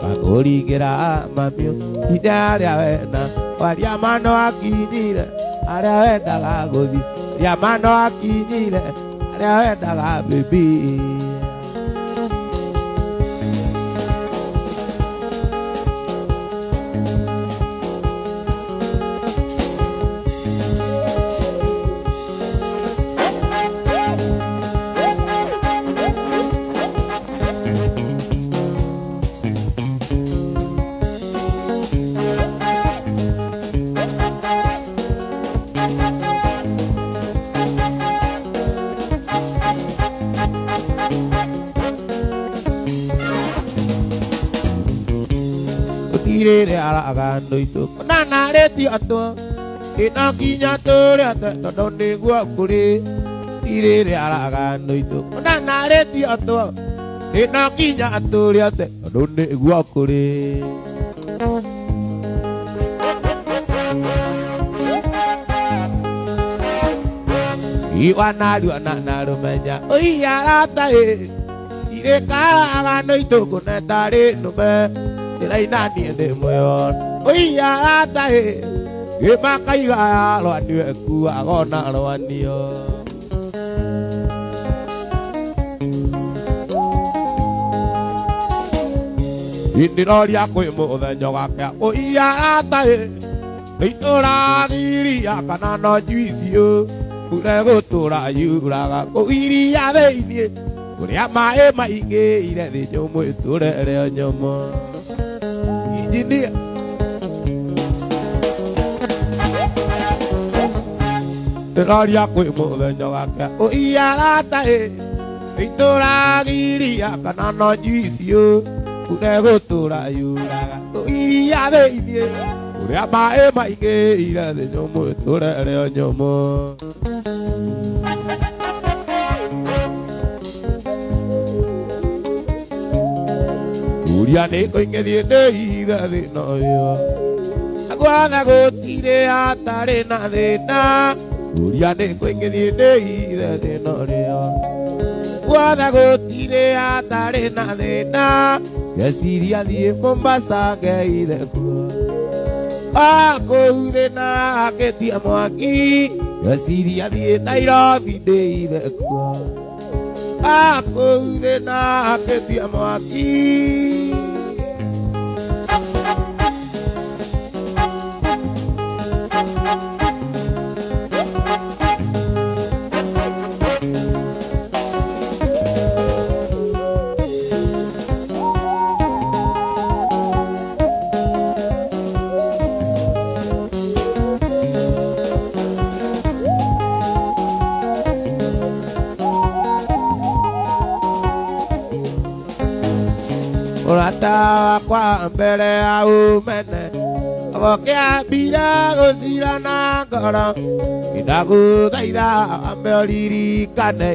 akũringĩra mamio nginya harĩa wenda kwaria ma no akinyire harĩa wendaga gũthiĩ kwaria ma no akinyire harĩa wendaga bĩbi. Gũtirĩrĩ aragano itũ kũnanarĩtio atũ ĩno nginya tũrĩ atĩ tondũ nĩguo kũrĩ gũtirĩrĩ aragano itũ kũnanarĩtio atũ ĩno nginya tũrĩ atĩ tondũ nĩguo kũrĩ. Iwa narua na narũmenya ũiarata ĩ irĩkaagano itũ kũnetarĩ nũme ndĩraina niĩ ndĩ muoyo ũiarata ĩ gĩmakaiga rwanio ekuaga ona rwanio. Ndĩroria kwĩ mũthenya ũgakĩa ũiarata ĩ nĩitũragiria kana no njuicio mbura gũtũra yuraga kũu iria thĩiniĩ kũrĩa maĩ maingĩire thĩ nyũmũ ĩtũrere nyũmũ. Injinia ndĩroria kwĩ mũthenya ũgakĩa ũiarata ĩ nĩitũragiria kana no njuicio mbura gũtũra yuraga kũu iria thĩiniĩ kũrĩa maĩ maingĩire thĩ nyũmũ ĩtũrere nyũmũ. Kũria nĩ kũingĩthiĩ ndĩithe thĩna ũyũ guothe gũtirĩ hatarĩ na thĩna Kũria nĩ kũingĩthiĩ ndĩithe thĩna ũrĩa guothe gũtirĩ hatarĩ na thĩna ngeciria thiĩ Mombasa ngeithe kuo. Akũu thĩna akĩtia mwaki ngeciria thiĩ Nairobi ndĩithe kuo. Akũu thĩna akĩtia mwaki. Ũrata wakwa mbere ya umene ũkĩambira gũcira na ngoro ndagũthaitha wambe ũririkane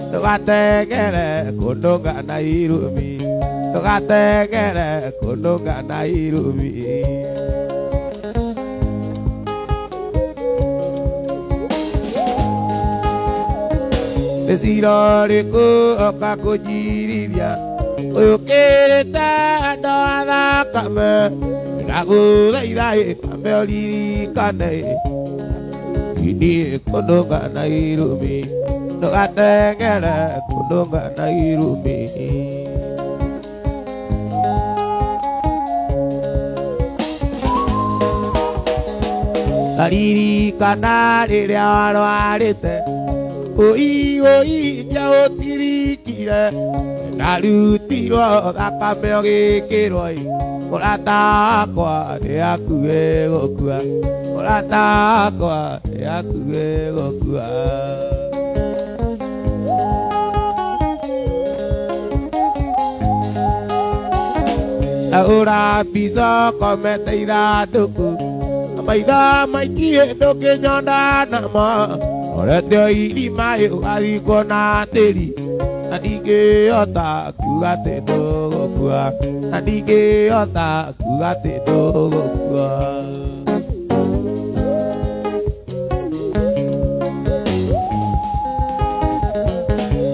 ndũgatengere kũndũnga na irumi ndũgatengere kũndũnga na irumi. Nĩ cira ũrĩkũ oka kũnjirithia ũyũkĩrĩte andũ a thakame ndagũthaitha wambe ũririkane niĩ kũndũnga na irumi ndũgatengere kũndũnga na irumi. Ndaririkana rĩrĩa warwarĩte ũi ũi ndiaũtirikire ndarutirwo thakame ũgĩkĩrwo mũrata wakwa nĩakuĩ gũkua mũrata wakwa nĩakuĩ gũkua. Ahũra mbica ũkomete ithandũkũ maitho maikie ndũkĩnyonda namo orete irima ũgathikwo na tĩri na ndingĩhota kuga atĩ ndũgũkua na ndingĩhota kuga atĩ ndũgũkua.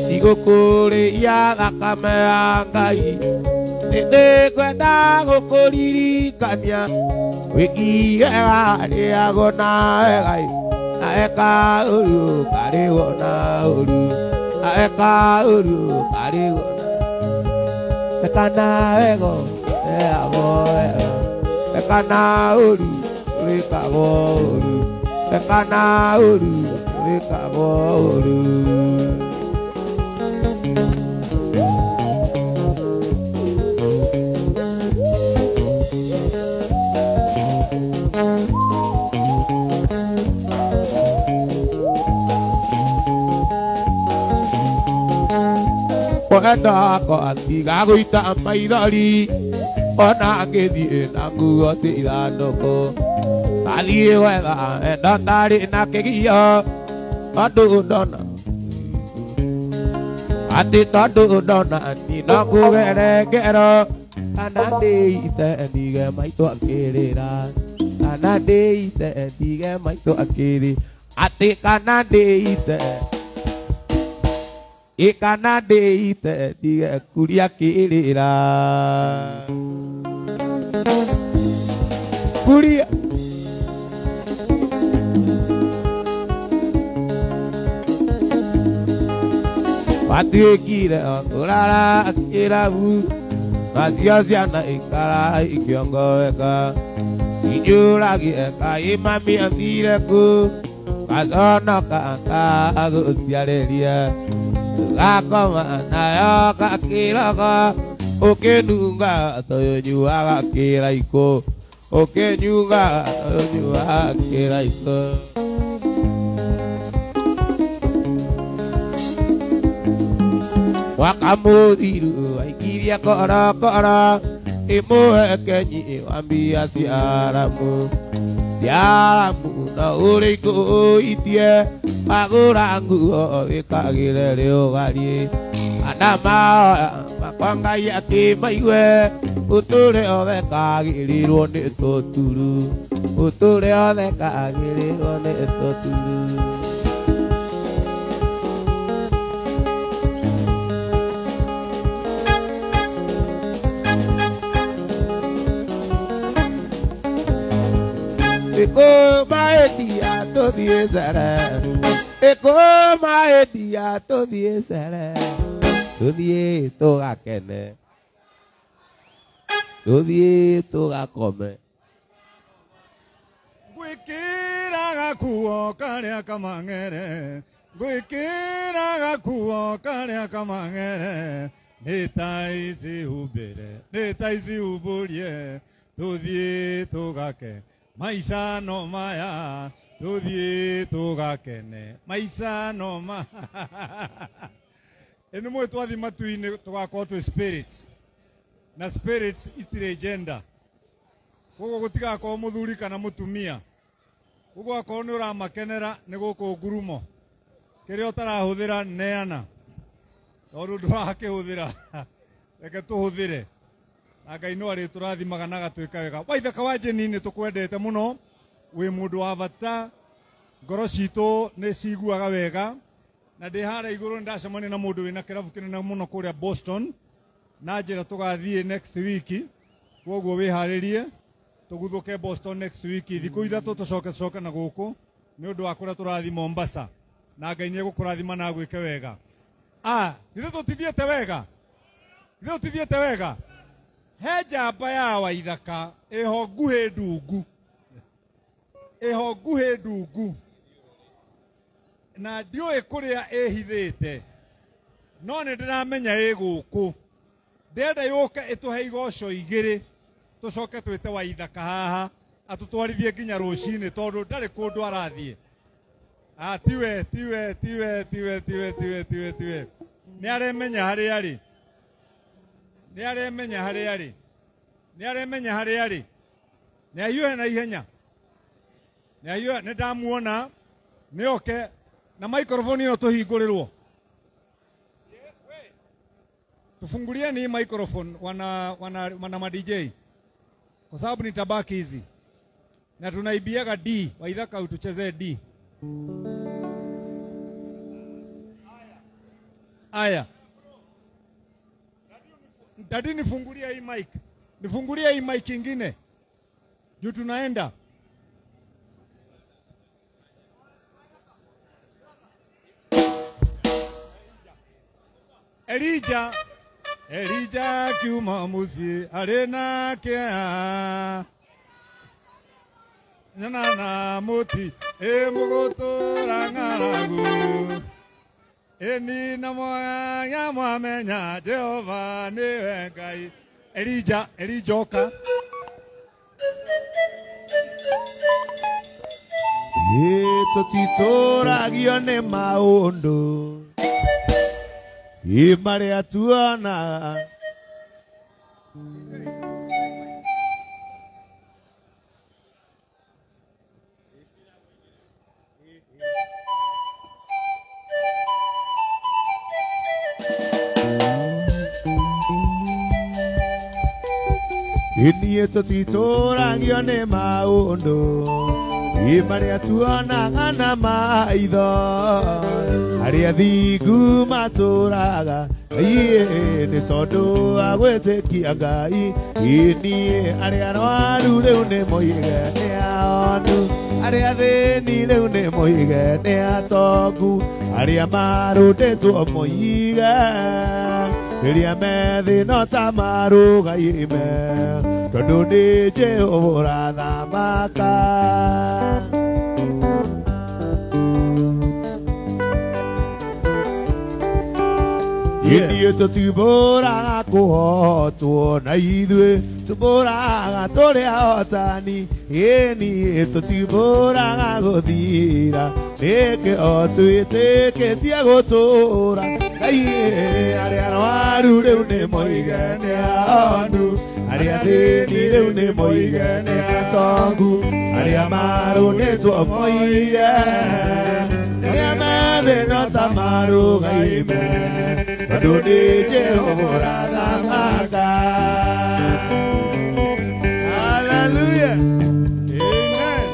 Ndigũkũrĩia thakame ya Ngai nĩngwenda gũkũririkania wĩkiega rĩagwo na wega na eka ũru karĩgwo na ũru na eka ũru karĩgwo na eka na wego ĩagwo wega eka na ũru rĩkagwo ũru eka na ũru rĩkagwo ũru. Kwenda kwa tiga gũita maithori ona ngĩthiĩ na nguo cia ithandũkũ athiĩ gwetha enda ndarĩ na kĩgio tondũ ndona atĩ tondũ ndona niĩ no ngũgere ngero kana ndĩite ndige maitũ akĩrĩra kana ndĩite ndige maitũ akĩrĩ atĩ kana ndĩite ikana ndĩite ndige kuria kĩrĩra kuria. Watuĩkire kũrara kĩrabu nacio ciana ikara ikĩongoweka injũragie kaĩ mami athire kũ gaconoka kagũciarĩria gakoma nayo gakĩrogo ũkĩnunga tũnyuaga kĩraikũ ũkĩnyunga tũnyuaga kĩraikũ. Mwaka mũthiru waikirie korokoro ĩmũhe kenyi wa mbia cia Aramu cia Aramu no ũrĩkũitie wagũra nguo wĩkagĩre rĩũgariĩ ana mahoya makwa Ngai akĩmaigue ũtũre ũthekagĩrĩrwo nĩ tũturu ũtũre ũthekagĩrĩrwo nĩ tũturu. Eko maedia tũthiĩ cere. Eko maedia tũthiĩ cere. Tũthiĩ tũgakene. Tũthiĩ tũgakome. Gwĩkĩra gakuo karĩa kamang'ere, gwĩkĩra gakuo karĩa kamang'ere, nĩ ta ici humbĩre, nĩ ta ici humbũrie, tũthiĩ tũgake maica no maya, tũthiĩ tũgakene maica no maya. Ĩ nĩ mũĩ twathiĩ matu-inĩ tũgakorwo twĩ spirits, na spirits itirĩ gender. Koguo gũtigakorwo mũthuri kana mũtumia. Koguo akorwo nĩ ũramakenera nĩ gũkũ ngurumo. Kĩrĩa ũtarahũthĩra neana, tondũ ndũrakĩhũthĩra reke tũhũthĩre. Na Ngai no arĩtũrathimaga na agatwĩka wega. Waithaka wa Jane nĩ tũkwendete mũno, wĩ mũndũ wa bata, ngoro citũ nĩ ciguaga wega. Na ndĩ harĩa igũrũ nĩ ndacemania na mũndũ wĩna kĩrabu kĩnene mũno kũrĩa Boston, na njĩra tũgathiĩ next week. Koguo wĩharĩrie tũguthũke Boston next week, thikũ ithatũ tũcoke coke na gũkũ nĩ ũndũ wa kũrĩa tũrathiĩ Mombasa. Na Ngai nĩ egũkũrathima na agwĩke wega. Ah, ithuĩ tũtithiĩte wega? Ithuĩ tũtithiĩte wega? He njamba ya Waithaka ĩho nguhĩ ndungu, ĩho nguhĩ ndungu, na ndiũĩ kũrĩa ĩhithĩte, no nĩ ndĩramenya ĩ gũkũ. Ndĩrenda yũke ĩtũhe igoco igĩrĩ, tũcoke twĩte Waithaka haha atũtwarithie nginya rũcinĩ, tondũ ndarĩ kũndũ arathiĩ. Ah, tiwe, tiwe, tiwe, tiwe, tiwe, tiwe, tiwe, tiwe. Nĩ aremenya harĩa arĩ. Nĩ aremenya harĩa arĩ. Nĩ aremenya harĩa arĩ. Nĩ ahiũhe na ihenya. Nĩ ahiũhe, nĩ ndamuona. Nĩ oke na microphone ĩno tũhingũrĩrwo. Tufungulieni hii microphone wana ma DJ. Kwa sababu ni tabaki hizi. Na tunaibiaga D, Waithaka utuchezee D. Aya. Dadi nifungulia hii mic. Nifungulia hii mic ingine. Juu tunaenda. Elijah, Elijah kiuma muci arĩ na kĩeha. Nyana na mũti ĩ mũgũtũra ng'aragu. Ĩni na mwanya mwamenya Jehova nĩwe Ngai. Elijah, Elijah oka. Ĩ tũtitũragio nĩ maũndũ ĩ marĩa tuona. Niĩ tũtitũragio nĩ maũndũ ĩ marĩa tuonaga na maitho, arĩa thingu matũraga ĩ nĩ tondũ wa gwĩtĩkia Ngai. Ĩ niĩ arĩa arwaru rĩu nĩ moige nĩ aonu, arĩa athĩni rĩu nĩ moige nĩ atongu, arĩa marũndĩtwo moige rĩrĩa me thĩ no ta marũgaime, tondũ nĩ Jehova ũrathamaka. Ithuĩ tũtibũraga kũhotwo na ithuĩ tũbũraga tũrĩ ahotani. Ĩni tũtibũraga gũthira, nĩkĩo twĩtĩkĩtie gũtũra. Ngai arĩa arwaru rĩu nĩ moige nĩ aonu, arĩa athĩni rĩu nĩ moige nĩ atongu, arĩa marũndĩtwo moige rĩrĩa me thĩ no ta marũgaime, tondũ nĩ Jehova ũrathamaka. Hallelujah. Amen.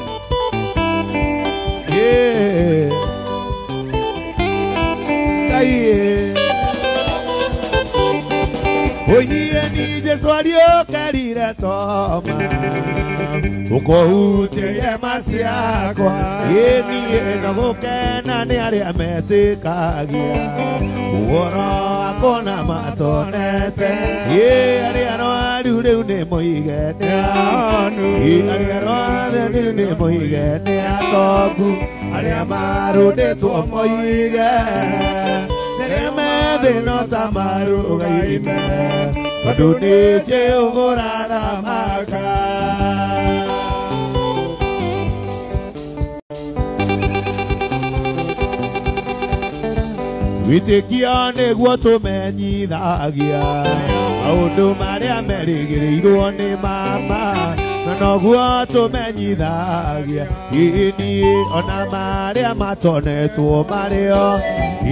Yeah. Ngai. Oiye ni Jesu Ũkerire Toma ũkũhutie hema ciakwa ĩniĩ no gũkena nĩ arĩa metĩkagia ũhoro wakwa na matonete ĩ arĩa arwaru rĩu nĩ moige nĩ ahonu ĩ arĩa arwaru rĩu nĩ moige nĩ atongu arĩa marũndĩtwo moige rĩrĩa methĩ no ta marũgaime tondũ nĩ Jehova ũrathamaka. Wĩtĩkio nĩguo tũmenyithagia maũndũ marĩa merĩgĩrĩirwo nĩ mama na noguo tũmenyithagia ĩniĩ ona marĩa matonetwo marĩo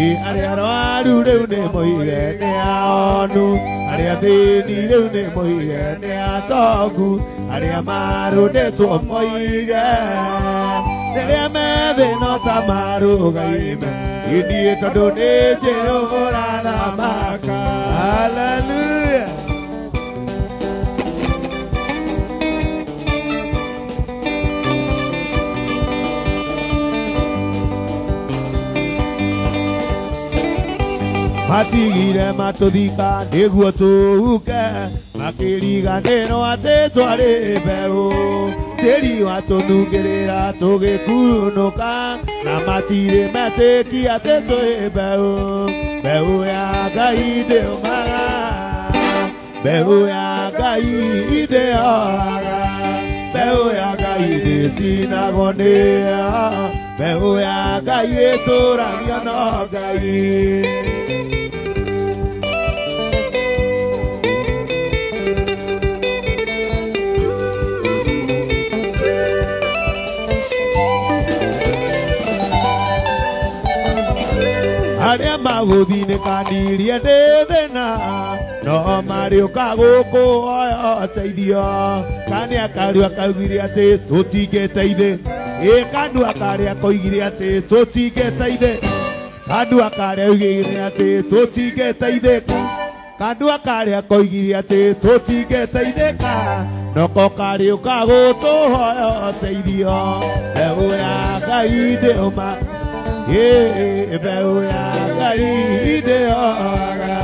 ĩ arĩa arwaru rĩu nĩ moige nĩ ahonu arĩa athĩni rĩu nĩ moige nĩ atongu arĩa marũndĩtwo moige rĩrĩa methĩ no ta marũgaime ĩniĩ tondũ nĩ Jehova ũrathamaka. Hallelujah. Matigire matũthika nĩguo tũhuke makĩriganĩrwo atĩ twarĩ mbeũ tĩri watũnungĩrĩra tũgĩkunũka na matirĩ metĩkia atĩ twĩ mbeũ mbeũ ya Ngai ndĩũmaga mbeũ ya Ngai ndĩohaga mbeũ ya Ngai ndĩcinagwo nĩyo mbeũ ya Ngai ĩtũragio no Ngai. Arĩa magũthinĩkanirie nĩ thĩna no marĩũka gũkũ oya ũteithio kanĩa karua kaugire atĩ tũtingĩteithĩ ĩ kanua karĩa koigire atĩ tũtingĩteithĩ kanua karĩa oigire atĩ tũtingĩteithĩka kanua karĩa koigire atĩ tũtingĩteithĩka noko karĩũka gũtũhoya ũteithio mbeũ ya Ngai ndĩũma mbeũ ya Ngai ndĩohaga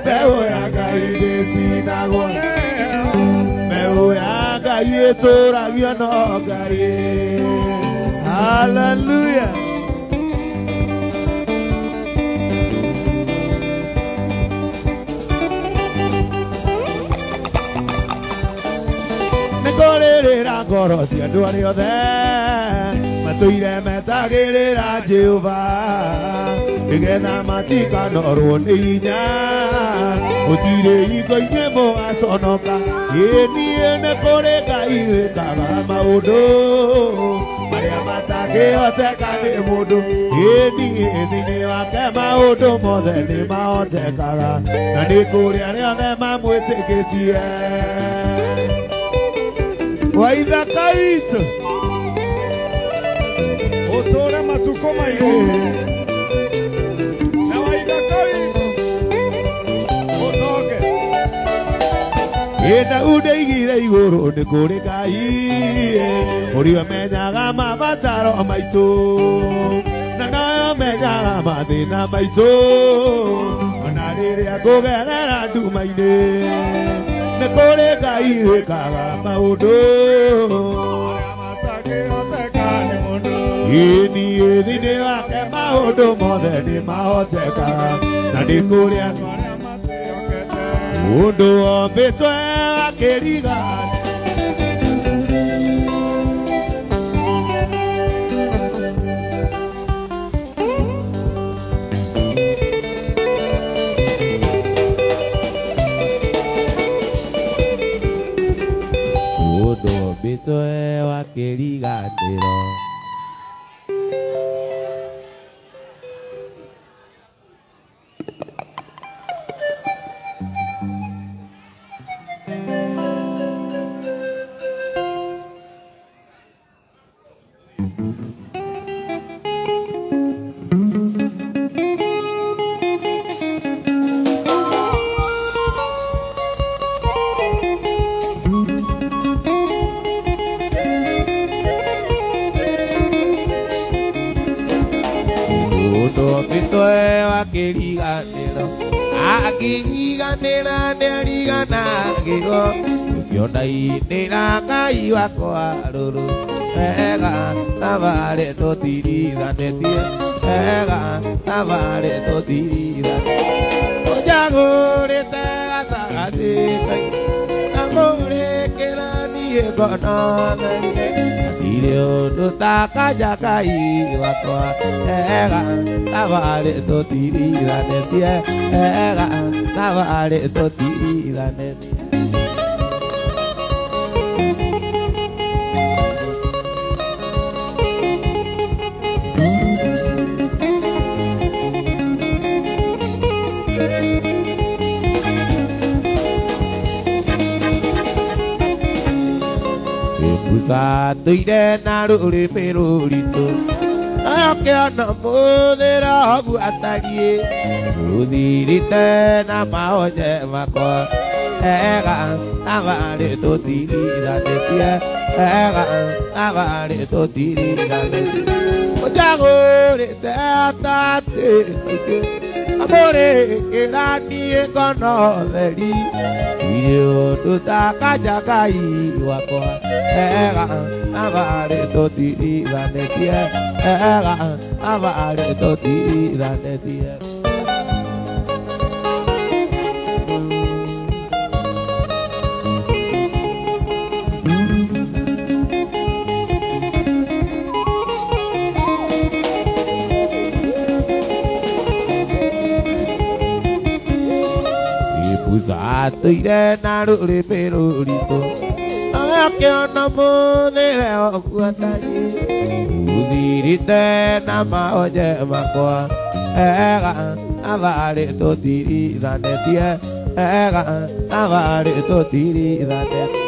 mbeũ ya Ngai ndĩcinagwo mbeũ ya Ngai ĩtũragio no Ngai. Hallelujah. Nĩngũrĩrĩra ngoro cia andũ arĩa othe matũire metagĩrĩra Jehova nĩgetha matikanorwo nĩ hinya gũtirĩ hingo inyuĩ mũgaconoka ĩ niĩ nĩ kũrĩ Ngai wĩkaga maũndũ marĩa matangĩhoteka nĩ mũndũ ĩ niĩ thĩinĩ wake maũndũ mothe nĩ mahotekaga na nĩ kũrĩ arĩa othe mamwĩtĩkĩtie. Waithaka witũ ũtũre matukũ maingĩ na waithaka witũ ũtonge. Ĩ Daudi aigire igũrũ nĩ kũrĩ Ngai ũrĩa ũmenyaga mabataro maitũ na nowe ũmenyaga mathĩna maitũ ona rĩrĩa ngũgerera nduma-inĩ nĩ kũrĩ Ngai wĩkaga maũndũ marĩa matangĩhoteka nĩ mũndũ ĩniĩ thĩinĩ wake maũndũ mothe nĩ mahotekaga na nĩ kũrĩ andũ arĩa matĩokete ũndũ wombĩtwo akĩriga ũndũ wombĩtwo akĩriganĩrwo. we wakĩriganĩro akĩriganĩra nĩariganagĩrwo ũcio ndainĩra Ngai wakwa rũrũ wega thabarĩ tũtirithanĩtie wega thabarĩ tũtirithanĩtie ũnjagũrĩte gatagatĩ kaingĩ amũrĩkĩra niĩ ngono therie ndirĩ ũndũ ta kanja Ngai wakwa wega thabarĩ tũtirithanĩtie wega thabarĩ tũtirithanĩtie. Musa tuire na rũrĩmĩ rũritũ nayo kĩona mũthĩra ũguo atariĩ rũthirĩte na mahonye makwa ega thabarĩ tũtirithanĩtie ega thabarĩ tũtirithanĩtie ũnjagũrĩte atatĩ amũrĩkĩra niĩ ngono theri ndirĩ ũndũ ta kanja Ngai wakwa ega thabarĩ tũtirithanĩtie ega thabarĩ tũtirithanĩtie. Musa tuire na rũrĩmĩ rũritũ nayo kĩona mũthĩre ũguo atariĩ rũthirĩte na mahonye makwa ega thabarĩ tũtirithanĩtie ega thabarĩ tũtirithanĩtie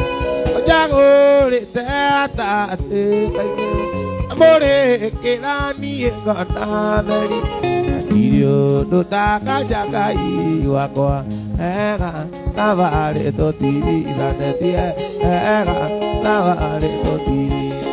ũnjagũrĩte atatĩ kaingĩ amũrĩkĩra niĩ ngona theri ndirĩ ũndũ ta kanja Ngai wakwa ega thabarĩ tũtirithanĩtie ega thabarĩ tũtirithanĩtie.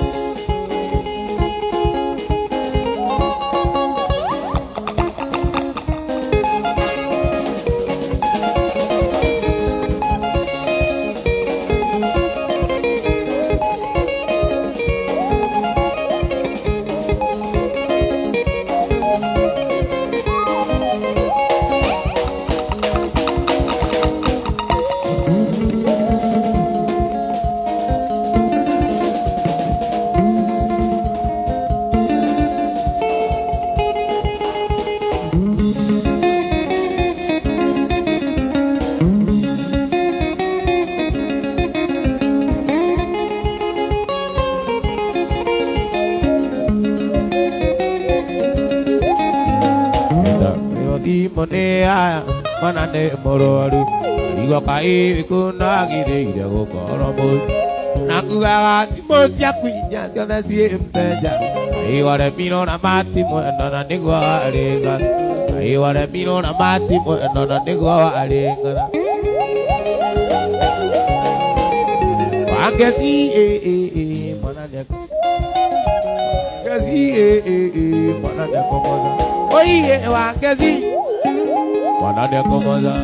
Mwana nĩ mũrwaru arigo kaĩ kũnagĩrĩire gũkorwo mũru na kugaga thimũ ciaku inya ciothe ciĩ mcenja kaĩ waremirwo na matimwenda na nĩguo warĩnga kaĩ waremirwo na matimwenda na nĩguo warĩnga wangeci mwana nĩekũ ngeci mwana nĩekũmotha oiye wangeci mwana nĩekũmotha.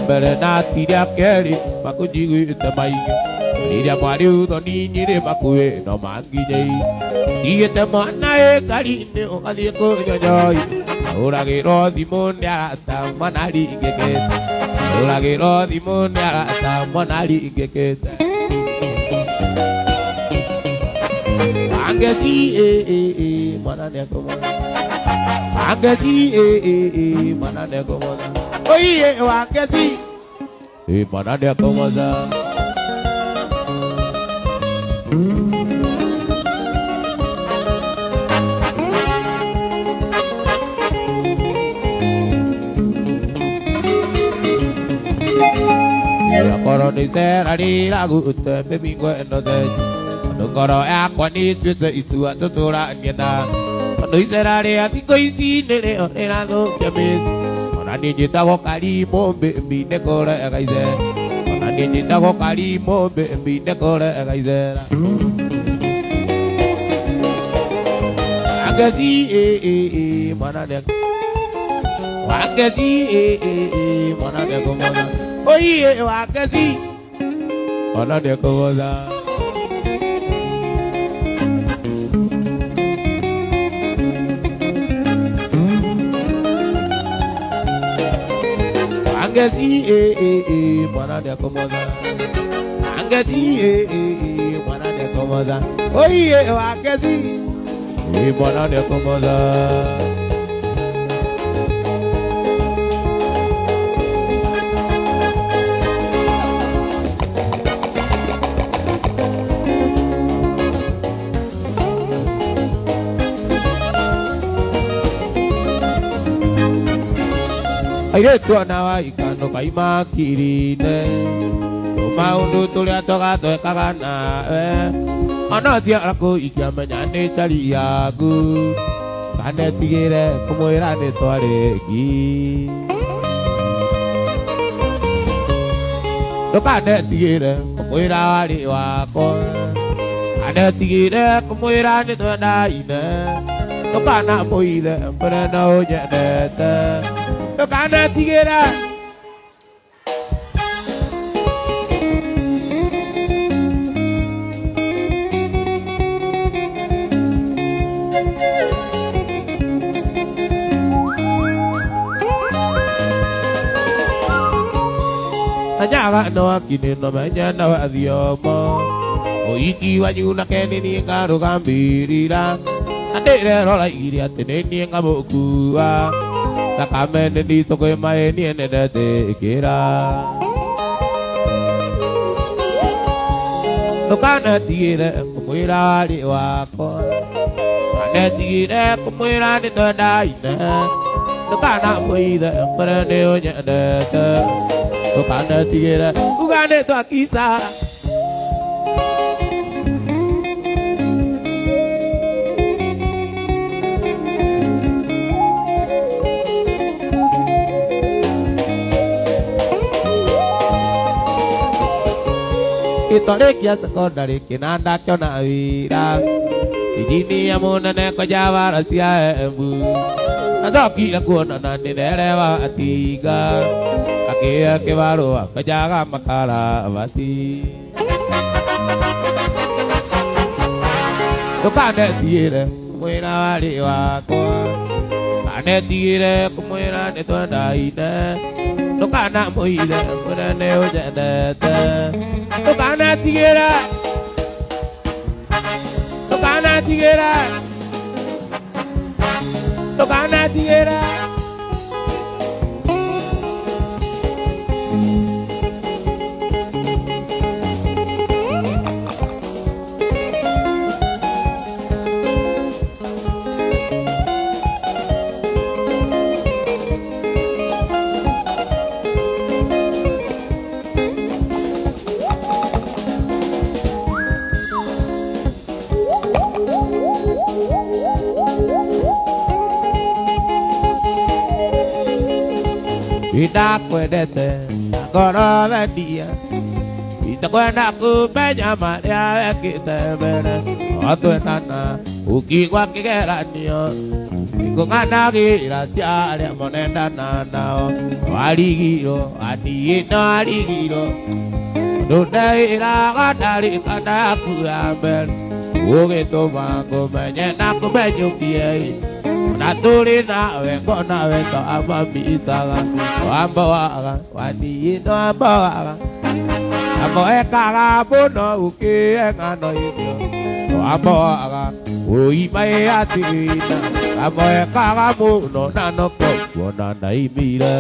Mbere na ti rĩa kerĩ makũnjiguĩte maingĩ rĩrĩa mwarĩ ũthoni nyĩrĩ makuĩ no manginyei ndigĩte mwana ĩkari-inĩ ũgathiĩ kũnyonyoi ũragĩrwo thimũ nĩ arata mwana ringĩkĩte ũragĩrwo thimũ nĩ arata mwana ringĩkĩte angeci mwana nĩekũmona angeci mwana nĩekũmona oiye wangeci mwana nĩekũmona. Korwo nĩ icera rĩragute mĩmingo ĩno thenji tondũ ngoro yakwa nĩĩtuĩte itua tũtũranie na tondũ icera rĩa thikũ ici nĩrĩo rĩrathũkia mĩciĩ ona Ona niĩ njĩtagwo Karimũ mbĩmbi nĩ kũrega icera. Ona niĩ njĩtagwo Karimũ mbĩmbi nĩ kũrega icera. Angeci mwana nĩ Wangeci mwana nĩ kũmotha. Oiye Wangeci mwana nĩ kũmotha. Angeci mwana nĩ kũmotha. Angeci mwana nĩ kũmotha. Oiye Wangeci mwana nĩ kũmotha. Airĩtu ona wa ikano kaimakirine tũmaũndũ tũrĩa tũgatwekaga nawe ona tiara kũingĩamenya nĩ cari yaku kanetigĩre kũmwĩra nĩ twarĩki ndũkanetigĩre kũmwĩra warĩ wakwa kanetigĩre kũmwĩra nĩ twendaine ndũkanamũithe mbere no ũnyendete ndũkanetigĩre. Anyaga no akine no menya na wathiomo ũiki wanyu na keni niĩ ngarũgambĩrĩra na ndĩrerora iria atĩ nĩ niĩ ngamũkua thakame nĩ nditũ kwĩ maĩ niĩ nĩndetĩkĩra ndũkanetigĩre kũmwĩra warĩ wakwa ndũkanetigĩre kũmwĩra nĩ twendaine ndũkanamũithe mbere nĩ ũnyendete ndũkanetigĩre uga nĩ twakisa. Gĩtwarĩ kĩa secondary kĩnanda kĩona wĩra injinia mũnene kwenja wara cia Embu nathokire kuonana nĩ ndereba atinga akĩhe kĩbarũa kwenjaga makarabati ndũkanetigĩre kũmwĩra warĩ wakwa ndũkanetigĩre kũmwĩra nĩ twendaine ndũkanamũithe mwĩre nĩ ũnyendete ndũkanetigĩre ndũkanetigĩre ndũkanetigĩre. Ndakwendete na ngoro wendia itakwenda kũmenya marĩa wekĩte mbere otwendana ũkigwa kĩgeranio ikũng'anagĩra cia arĩa monendana nao warigirwo aniĩ no arigirwo ũndũ ndeĩraga ndarĩ kana yaku ya mbere ũgĩtũma ngũmenye na kũmenyũkie na tũrĩ nawe ngona we to amamicaga wamboaga waniĩ no amboaga amoekaga mũno ũkĩe ng'ano icio wamboaga ũimaĩ atĩna amoekaga mũno na no kuona ndaimire.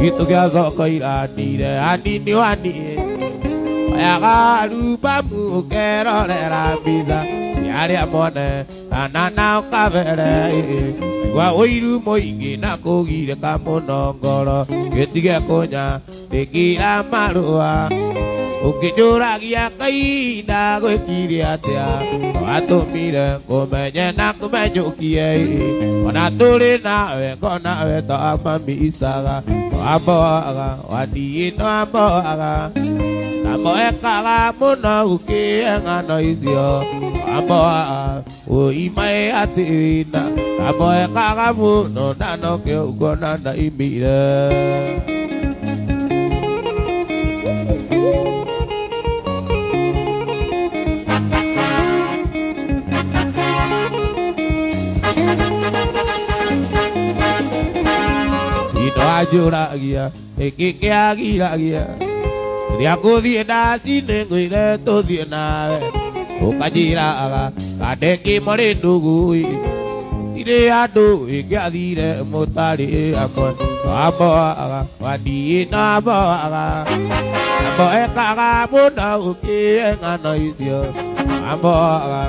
Gĩtũ gĩa thoko iranire anini waniĩ oyaga arubamu ũkerorera mbica cia arĩa mone Kana nao kabere Gwa ũiru mũingĩ na kũgirĩka mũno ngoro gĩtige kũnya ndĩkĩra marũa ũkĩnjũragia kainda gwĩkire atĩa watũmire kũmenye na kũmenyũkie ona tũrĩ nawe ngonawe ta mami isaga wamboaga wathiĩ no amboaga tamoekaga mũno gũkĩe ng'ano icio wamboaga ũimae atĩna tamoekaga mũno na nokĩo ũkona ndaimire. Anjũragia nĩkĩ kĩagiragia rĩrĩa ngũthiĩ ndaci-inĩ ngwĩre tũthiĩ nawe ũkanjĩraga kandĩkĩ mũrĩ ndũgũ irĩ andũ ĩngĩathire mũtarĩ amwe wamboaga wathiĩ na amboaga amboekaga mũno ũkĩe ng'ano icio wamboaga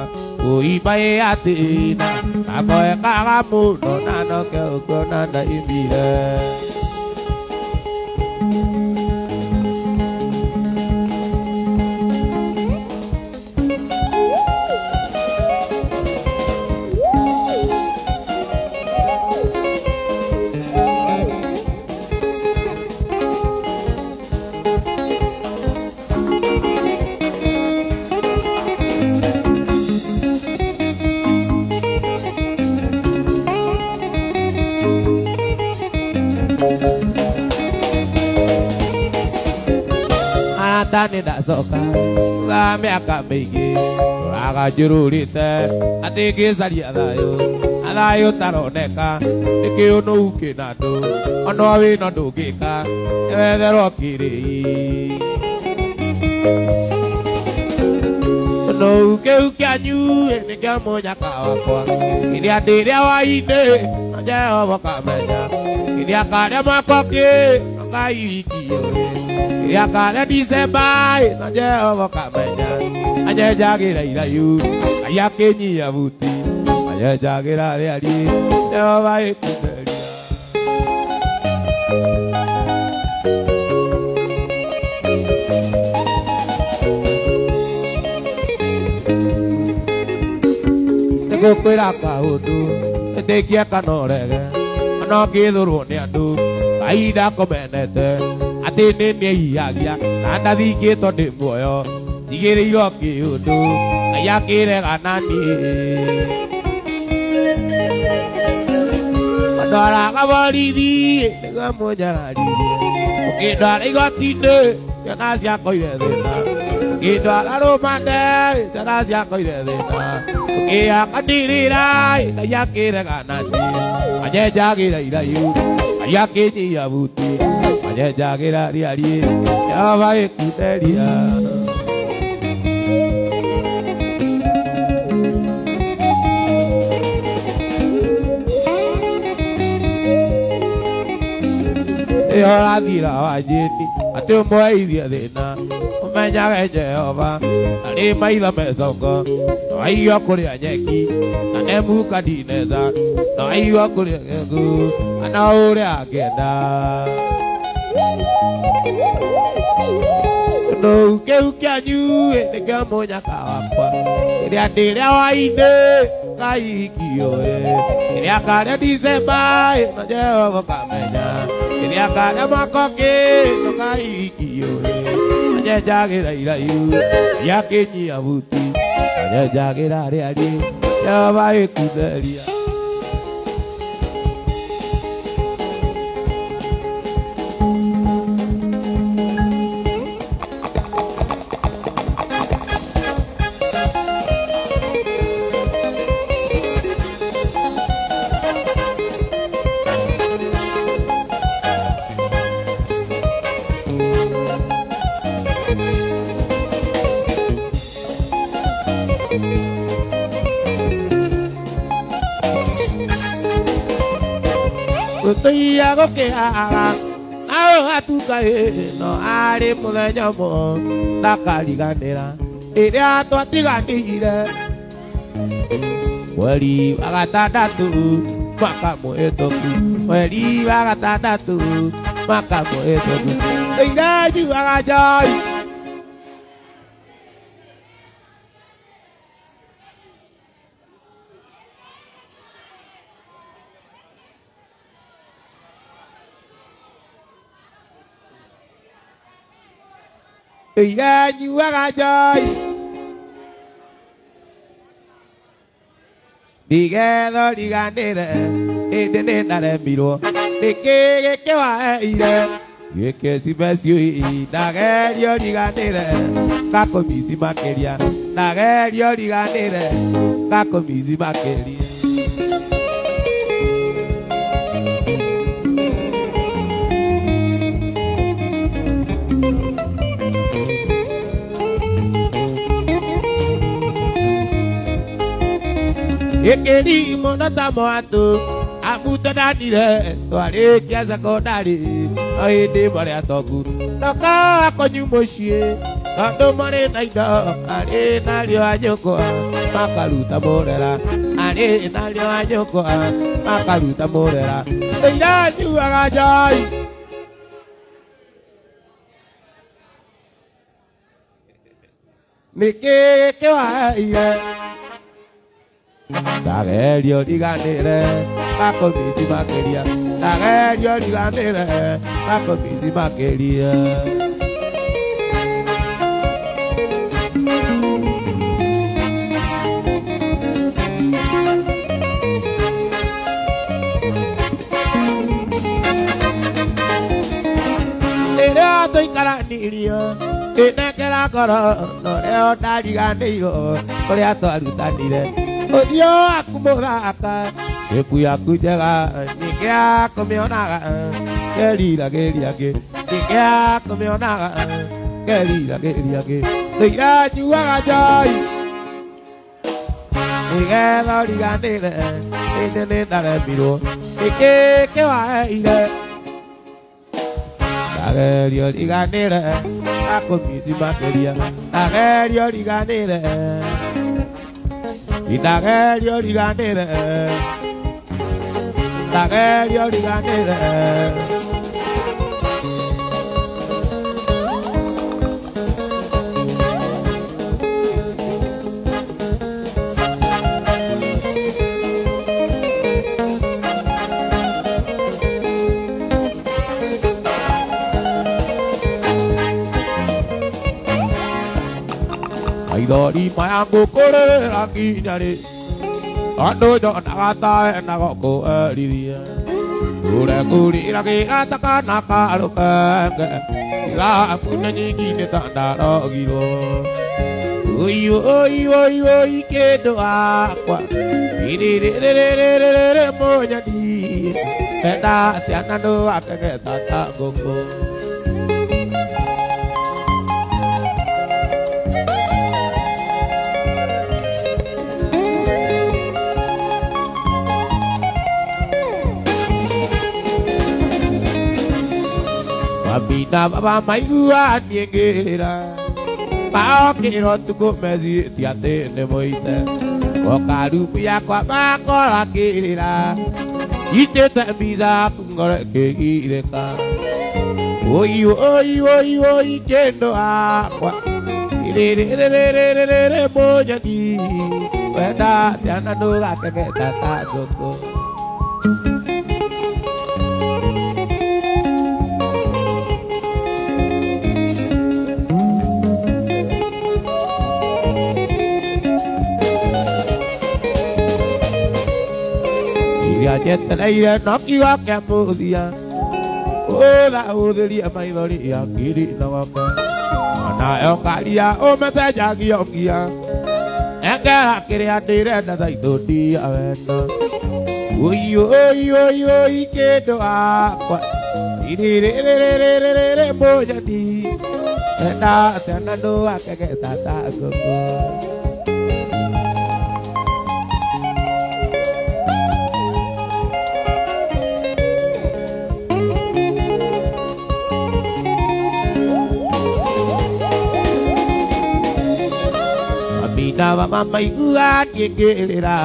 ũimaĩ atĩna amboekaga mũno na nokĩo ũkuona ndaimire. Arata nĩ ndacoka thutha wa mĩaka mĩingĩ tũraga njũrũrĩte atĩ ngĩcaria thayũ na thayũ ũtaroneka nĩkĩ ũnũu kĩna andũ ona wĩna ndũngĩka nĩwetherwo kĩrĩi ũnũu kĩu kĩanyu nĩkĩo mũnyaka wakwa kĩrĩa ndĩrĩa wa-inĩ na Jehova kamenya kĩrĩa karĩa mwaka ũngĩ no Ngai wiki ũĩ kĩrĩa karĩa Dicemba na Jehova kamenya anyenjagĩra irayu Ngai akĩnyia buti anyenjagĩra rĩari Jehova ĩkũmeria. Nĩngũkwĩra kaũndũ ĩtĩkie kana ũrege ona ũngĩthũrwo nĩ andũ Ngai ndakũmenete atĩ nĩ nĩeihagia na ndathingĩtwo ndĩ muoyo njigĩrĩirwo kĩũndũ Ngai akĩrega na niĩ andwaraga borithi nĩguo mũnyararithie ũkĩndwara igoti-inĩ ciana ciakwa ire thĩna ũkĩndwara rũmande ciana ciakwa ire thĩna ũkĩhaka ndirĩra Ngai akĩrega na niĩ anyenjagĩra irayu Ngai akĩnyia buti anyenjagĩra rĩariĩ Jehova ĩkutheria. Ĩyo ũrathira wa njĩni atĩ ũmweithie thĩna ũmenyage Jehova arĩ maitho mecongo no aigua kũrĩa nyeki na Nebukadineza no aigua kũrĩa gĩkũ na ũrĩa angĩenda. Ũnũu kĩu kĩanyu nĩkĩo mũnyaka wakwa kĩrĩa ndĩrĩa wa-inĩ Ngai wiki ũĩ kĩrĩa karĩa Dicemba na Jehova kamenya kĩrĩa karĩa mwaka ũngĩ no Ngai wiki ũĩ anyenjagĩra irayu Ngai akĩnyia buti anyenjagĩra rĩariĩ Jehova ĩkũtheria. Gũtũiya gũkĩhara nawe watuka ĩno arĩ mũthenya ũmwe ndakariganĩra rĩrĩa twatiganĩire. Mweri wa gatandatũ mwaka mũhĩtũku, mweri wa gatandatũ mwaka mũhĩtũku, ndĩiranyuaga njohi. Ndĩiranyuaga njohi nĩgetha ũriganĩre ĩndĩ nĩndaremirwo nĩkĩ gĩkĩ waheire gĩkĩ cimeciũi ndageria ũriganĩre ngakũmici makĩria ndageria ũriganĩre ngakũmici makĩria. Gĩkĩri mũno ta mwatũ amutananire twarĩkia cekondarĩ no hĩndĩ marĩ atongu ndoka kũnyu mũciĩ tondũ marĩ na indo arĩ narĩo a nyũkwa makaruta mũrera arĩ narĩo a nyũkwa makaruta mũrera ndĩiranyuaga njohi. Nĩkĩ gĩkĩ waheire ndageria ũriganĩre ngakũmici makĩria ndageria ũriganĩre ngakũmici makĩria. Rĩrĩa tũikaranirio ngĩnengera ngoro norĩo ndariganĩirwo kũrĩa twarutanire ũthiũ waku mũthaka gĩku yaku njega nĩkĩa kũmĩonaga ngeriragĩria ngĩ nĩkĩa kũmĩonaga ngeriragĩria ngĩ ndĩiranyuaga njohi nĩgetha ũriganĩre ĩndĩ nĩndaremirwo nĩkĩ kĩwaheire ndageria ũriganĩre ngakũmici makĩria ndageria ũriganĩre ndageria ũriganĩre ndageria ũriganĩre. Maithori maya ngũkũrĩra nginya rĩ andũ nyonaga tawe na gũkũerithia ũrekũrĩra gĩata kana karũkenge igamune nyingi-inĩ ta ndarogirwo ũi ũi ũi ũi kĩndũ wakwa irĩrĩrĩrĩrĩrĩ mũnyoni enda ciana ndũgakegeta ta ngũkũ. Mami na baba maigua niĩ ngĩrĩra maokĩra ũtukũ meciĩtie atĩ nĩ mũite woka rumu yakwa makora ngĩrĩra itĩte mbica ngoro ĩkĩgirĩka ũi ũi ũi ũi kĩndũ wakwa irĩrĩrĩrĩrĩrĩ mũnyoni wenda ciana ndũgakegeta ta ngũkũ. Iria njetereire no kiugo kĩa mũthia ũra ũthĩrie maithori ya ngiri nogoke onayo ngaria ũmecenjagio ngia engera kĩrĩa ndĩrenda thaitũ ndia wendo ũi ũi ũi ũi kĩndũ wakwa irĩrĩrĩrĩrĩrĩ mũnyoni enda ciana ndũgakegeta ta ngũkũ. Na mama maigua niĩ ngĩrĩra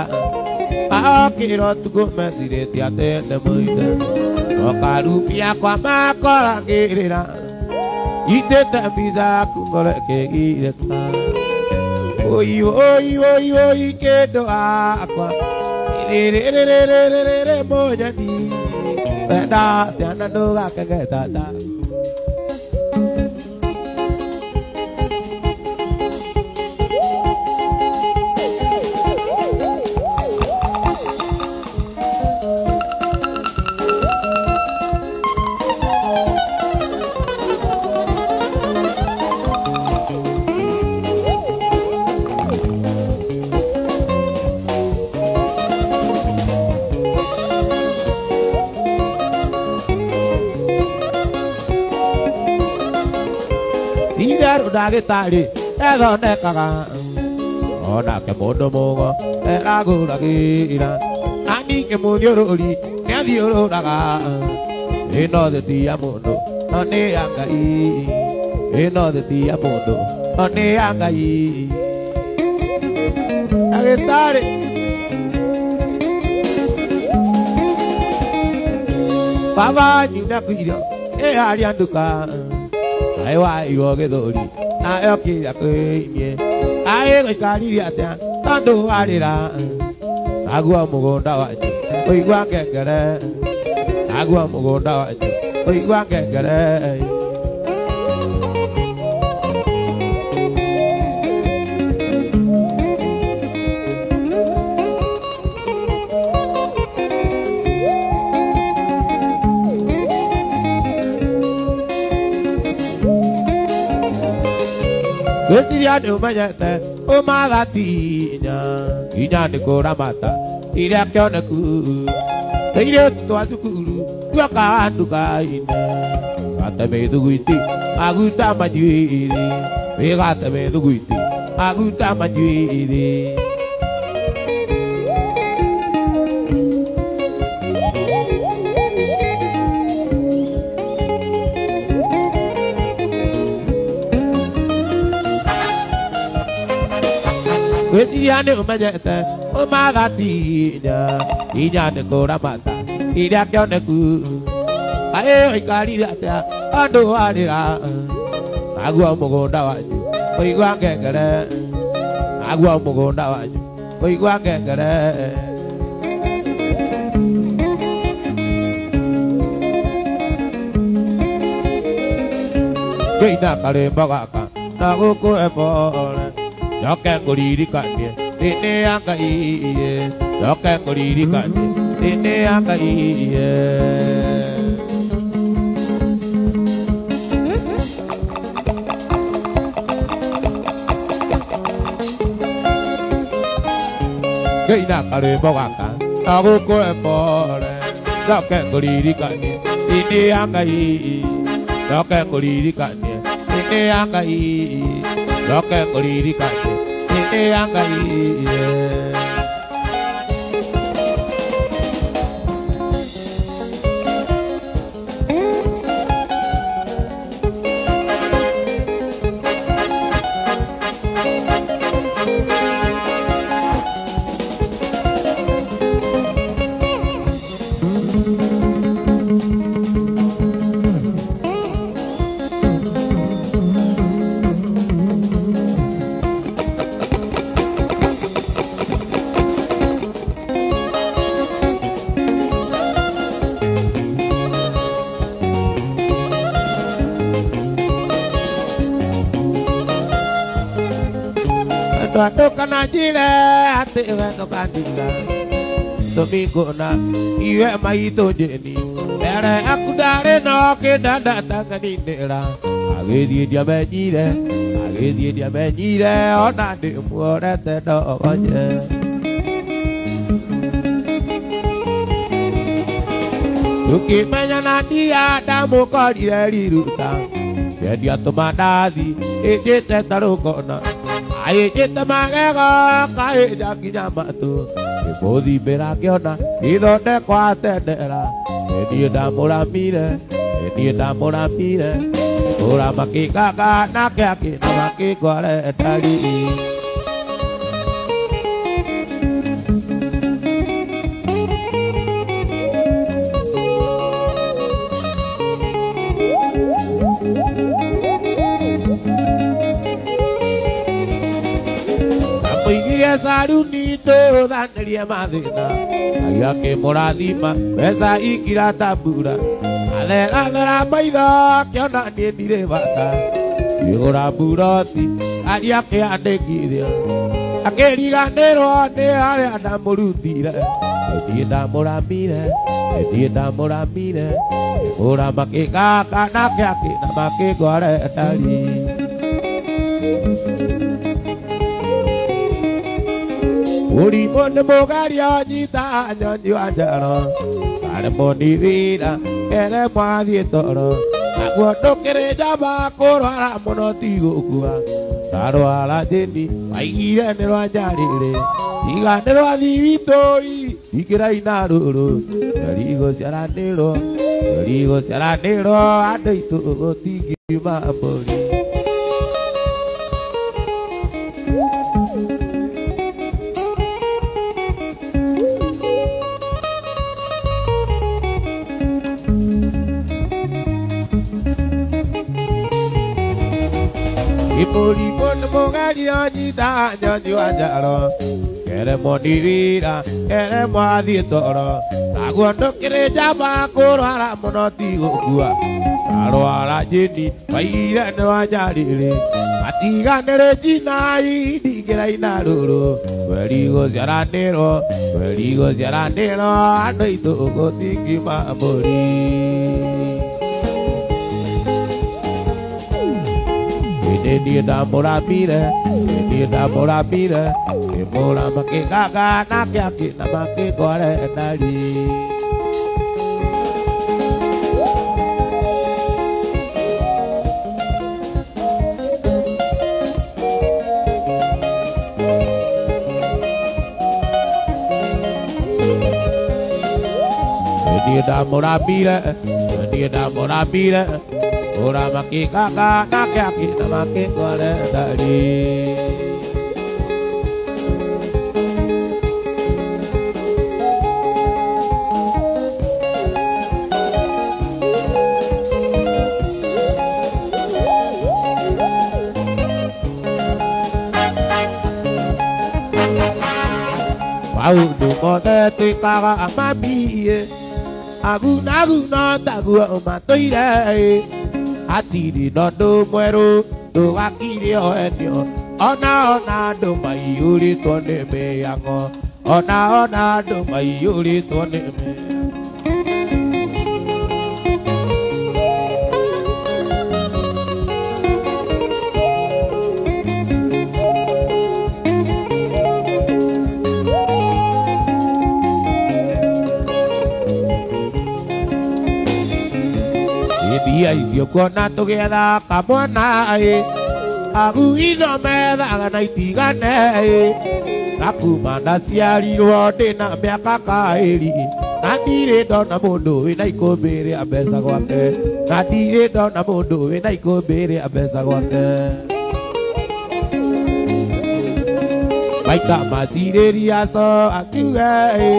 Maokĩra ũtukũ mecirĩtie atĩ nĩ mũite Okarupia kwa makoragĩrĩra Itĩte mbica yaku ngoro ĩkĩgirĩka Oi oi oi oi kĩndũ akwa Rĩrĩrĩrĩrĩrĩrĩ mũnyeni Wenda atĩa na ndũgakenge tata Ndagĩtarĩ ethondekaga onake mũndũ mũgo eragũragĩra na ningĩ mũthiũrũri nĩathiũrũraga ĩno thĩ ti ya mũndũ no nĩ ya Ngai ĩno thĩ ti ya mũndũ no nĩ ya Ngai ndagĩtarĩ baba wanyu ndakuirio ĩharĩa nduka Ai wa iwo gĩthũri nayo kĩrĩa kwĩimie aĩ gũikarire atĩa tondũ warĩra naguo mũgũnda wanyu ũigua ngengere naguo mũgũnda wanyu ũigua ngengere Gwĩciria nĩ ũmenyete ũmatha ti inya inya nĩ kũramata iria kĩoneku tũirĩtu twa cukuru tuokaga nduka-inĩ gate mĩthuguiti maguta manjuĩrĩ wĩgate mĩthuguiti maguta manjuĩrĩ Gwĩciria nĩ ũmenyete ũmatha ti inya inya nĩ kũramata iria kĩoneku kaĩ ũikarire atĩa tondũ warĩra naguo mũgũnda wanyu ũigua ngengere naguo mũgũnda wanyu ũigua ngengere Ngĩina karĩmbo gaka na gũkũhe pole Njoke ngũririkanie thĩ ya Ngai njoke ngũririkanie thĩ ya Ngai Ngĩina karwĩmbo gaka na gũkũhe pole njoke ngũririkanie thĩ ya Ngai njoke ngũririkanie thĩ ya Ngai njoke ngũririkanie thĩ ya Ngai Ndũkananjĩre atĩ we ndũkandiga tũmingũna iwe maitũ njĩni mbere aku ndarĩ no kĩndandatanganinĩra agĩthiĩ ndiamenyire agĩthiĩ ndiamenyire ona ndĩmuonete ndogonye Tũkĩmenyana ndia ndamũkorire riruta kĩendia tũmandathi ĩnjĩte ta rũkona aĩnjĩte magego kaĩnja nginya matũ ngĩmũthimbĩra ngĩona ithondekwa tendera niĩ ndamũramire niĩ ndamũramire kũrama kĩnganga nake akĩnama kĩngware ndari. Itũthanĩrie mathĩna Ngai akĩmũrathima mbeca ikira ta mbura atherathera maitho akĩona niĩ ndirĩ bata kĩgũra mburoti Ngai akĩandĩkithia akĩriganĩrwo nĩ arĩa ndamũrutire niĩ ndamũramire niĩ ndamũramire kĩmũra makĩgaka nake akĩna makĩngware ndari. Mũrimũ nĩ mũgeria nyita nyonyi wa njaro karemwo nĩ wĩra keremwo athiĩ toro naguo ndũkĩrĩ njamba kũrwara mũno ti gũkua ndarwara njĩni waigire nĩ rwa njarĩrĩ tiga nĩ rwa thiwitũi ingĩraina rũrũ rĩgũciaranĩrwo rĩgũciaranĩrwo andũ aitũ gũtingiuma mbũri. Mũrimũ nĩ mũgeria nyita nyonyi wa njaro keremwo nĩ wĩra keremwo athiĩ toro naguo ndũkĩrĩ njamba kũrwara mũno ti gũkua ndarwara njĩni waigire nĩ rwa njarĩrĩ matiganĩrĩ njinai ndingĩraina rũrũ mweri gũciaranĩrwo mweri gũciaranĩrwo andũ aitũ gũtingiuma mbũri. Niĩ ndamũramire niĩ ndamũramire kĩmũra makĩgaga nake akĩna makĩngware ndari. Niĩ ndamũramire niĩ ndamũramire ora makĩgaga nake akĩna makĩngware ndari. Maũndũ mothe twĩkaga mambie agunaguna taguo matũire hatirĩ na ũndũ mwerũ ndũgakire oenio ona ona andũ maiyũrĩtwo nĩ mĩhang'o ona ona andũ maiyũrĩtwo nĩ mĩhang'o. Mbia icio kuona tũgĩetha kamwana ĩ aguino methaga na itigane ĩ na kuma ndaciarirwo ndĩna mĩaka kaĩri na ndirĩ ndona mũndũ wĩna ikũmbĩ rĩa mbeca gwake na ndirĩ ndona mũndũ wĩna ikũmbĩ rĩa mbeca gwake. Maita matirĩria co akiuge ĩ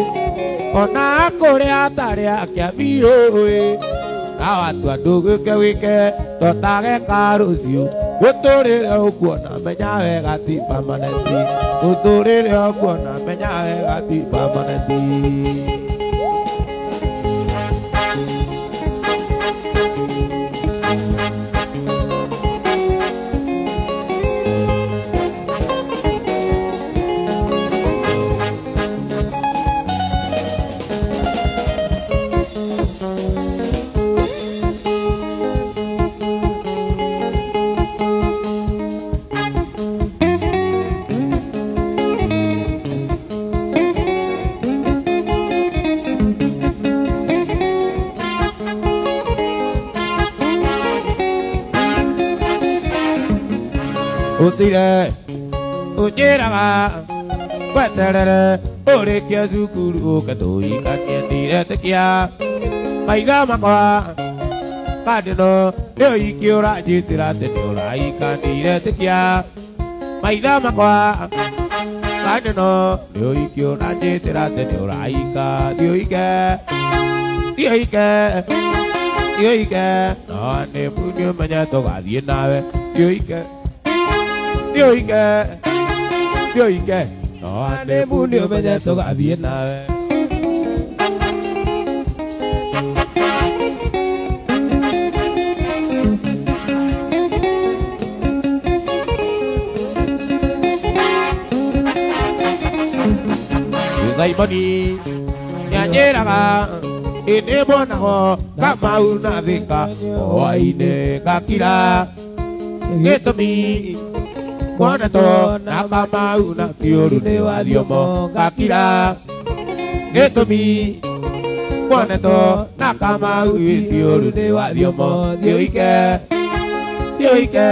ona kũrĩa atarĩ akĩambiũ ĩ na watua ndũgĩke wĩke totageka rũciũ gũtũrĩre ũkuona menya wega ti permanent gũtũrĩre ũkuona menya wega ti permanent. Ũtire ũnjĩraga weterere ũrĩkie cukuru ũke tũhikanie ndiretĩkia maitho makwa kandĩno nĩ ũhiki ũranjĩtĩra atĩ nĩ ũrahika ndiretĩkia maitho makwa kandĩno nĩ ũhiki ũranjĩtĩra atĩ nĩ ũrahika thiĩ ũhike thiĩ ũhike thiĩ ũhike no nĩ nĩ ũmenye tũgathiĩ nawe thiĩ ũhike thiĩ ũhike thiĩ ũhike. No anemu nĩ ũmenye tũgathiĩ nawe. Simoni nyanjĩraga ĩndĩ mbonago Kamau na Thika hwainĩ ngakira gĩtũmi kuonetwo na Kamau na kĩũru nĩ wathiomo ngakira gĩtũmi kuonetwo na Kamau kĩũru nĩ wathiomo thiũike thiũike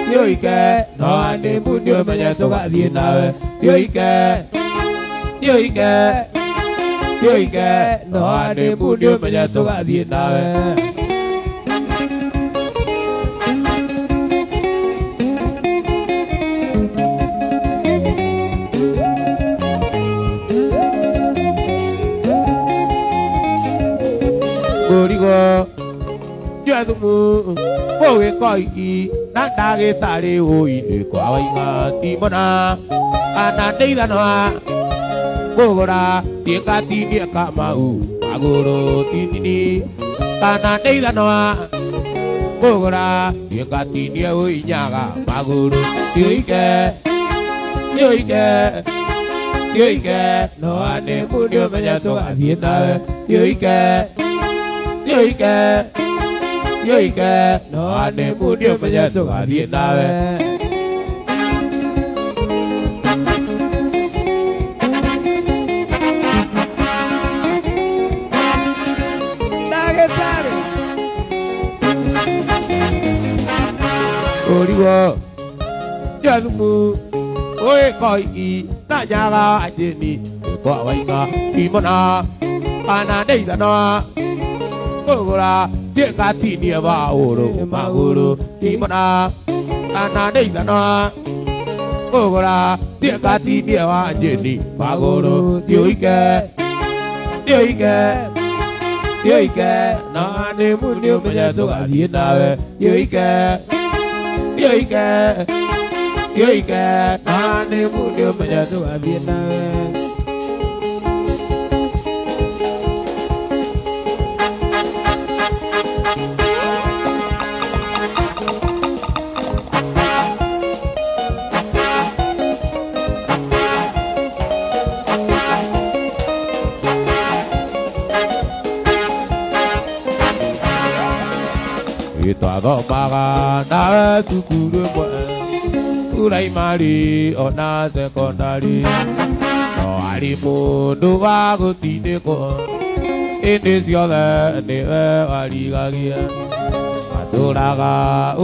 thiũike no anĩmu nĩ ũmenye tũgathiĩ nawe thiũike thiũike thiũike no anĩmu nĩ ũmenye tũgathiĩ nawe. Ngũrigo nyua thumu ũgĩkoiki na ndagĩtarĩ ũinĩ kwa Waing'a timona kana nĩ ithanwa ngũgũra thiĩngatinie Kamau magũrũ tinini kana nĩ ithanwa ngũgũra thiĩngatinie ũinyaga magũrũ thiũike thiũike thiũike no anĩmu nĩ ũmenye tũgathiĩ nawe thiũike thiũike thiũike no anĩmu nĩ ũmenye tũgathiĩ nawe. Ngũrigo nyua thumu ũgĩkoiki na nyaga anjĩni kwa Waing'a timona kana nĩ ithanwa ngũgũra thiĩngatinie maũrũ magũrũ timona kana nĩ ithanwa ngũgũra thiĩngatinie wanjĩni magũrũ thiũike thiũike thiũike no anĩmu nĩ ũmenye tũgathiĩ nawe thiũike thiũike thiũike no anĩmu nĩ ũmenye tũgathiĩ nawe. Twathomaga nawe thukuru ĩmwe puraimari ona sekondari no arĩ mũndũ wa gũtindĩkwo ĩndĩ ciothe nĩwe warigagia atũraga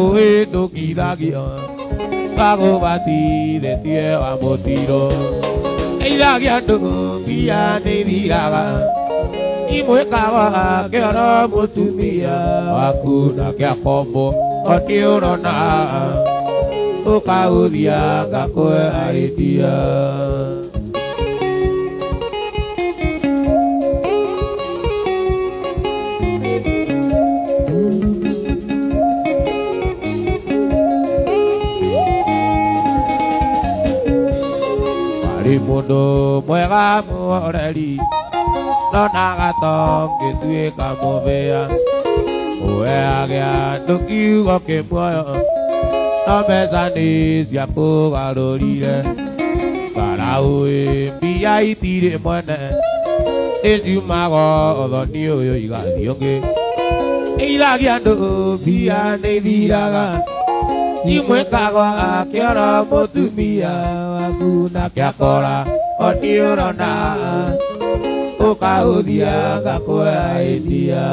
ũhĩtũkithagio wagũbatithĩtie wa mũtiro eithagia andũ nginya nĩithiraga imwĩkaga kĩoro mũtumia waku na kĩakombo o nĩ ũrona ũkaũthia ngakũhe idea. Warĩ mũndũ mwega mũhoreri nonaga tongĩtuĩka mũbĩa ũheage andũ kiugo kĩmuoyo no mbeca nĩ ciakũgarũrire ngaraũĩ mbia itirĩ mwene nĩ ciumaga ũthoni ũyũ igathiĩ ũngĩ ĩithagia andũ mbia nĩ ithiraga imwĩkagwa kĩoro mũtumia waku na kĩakora o nĩ ũrona ũkaũthia ngakũhe idea.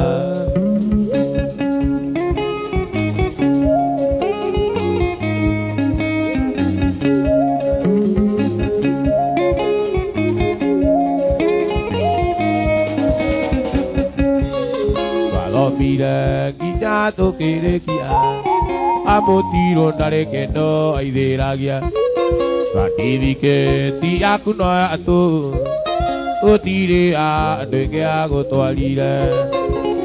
Twathomire nginya tũkĩrĩkia amũtirwo ndarĩ kĩndũ aithĩragia certificate yaku no ya tũ gũtirĩ andũ ĩngĩ agũtwarire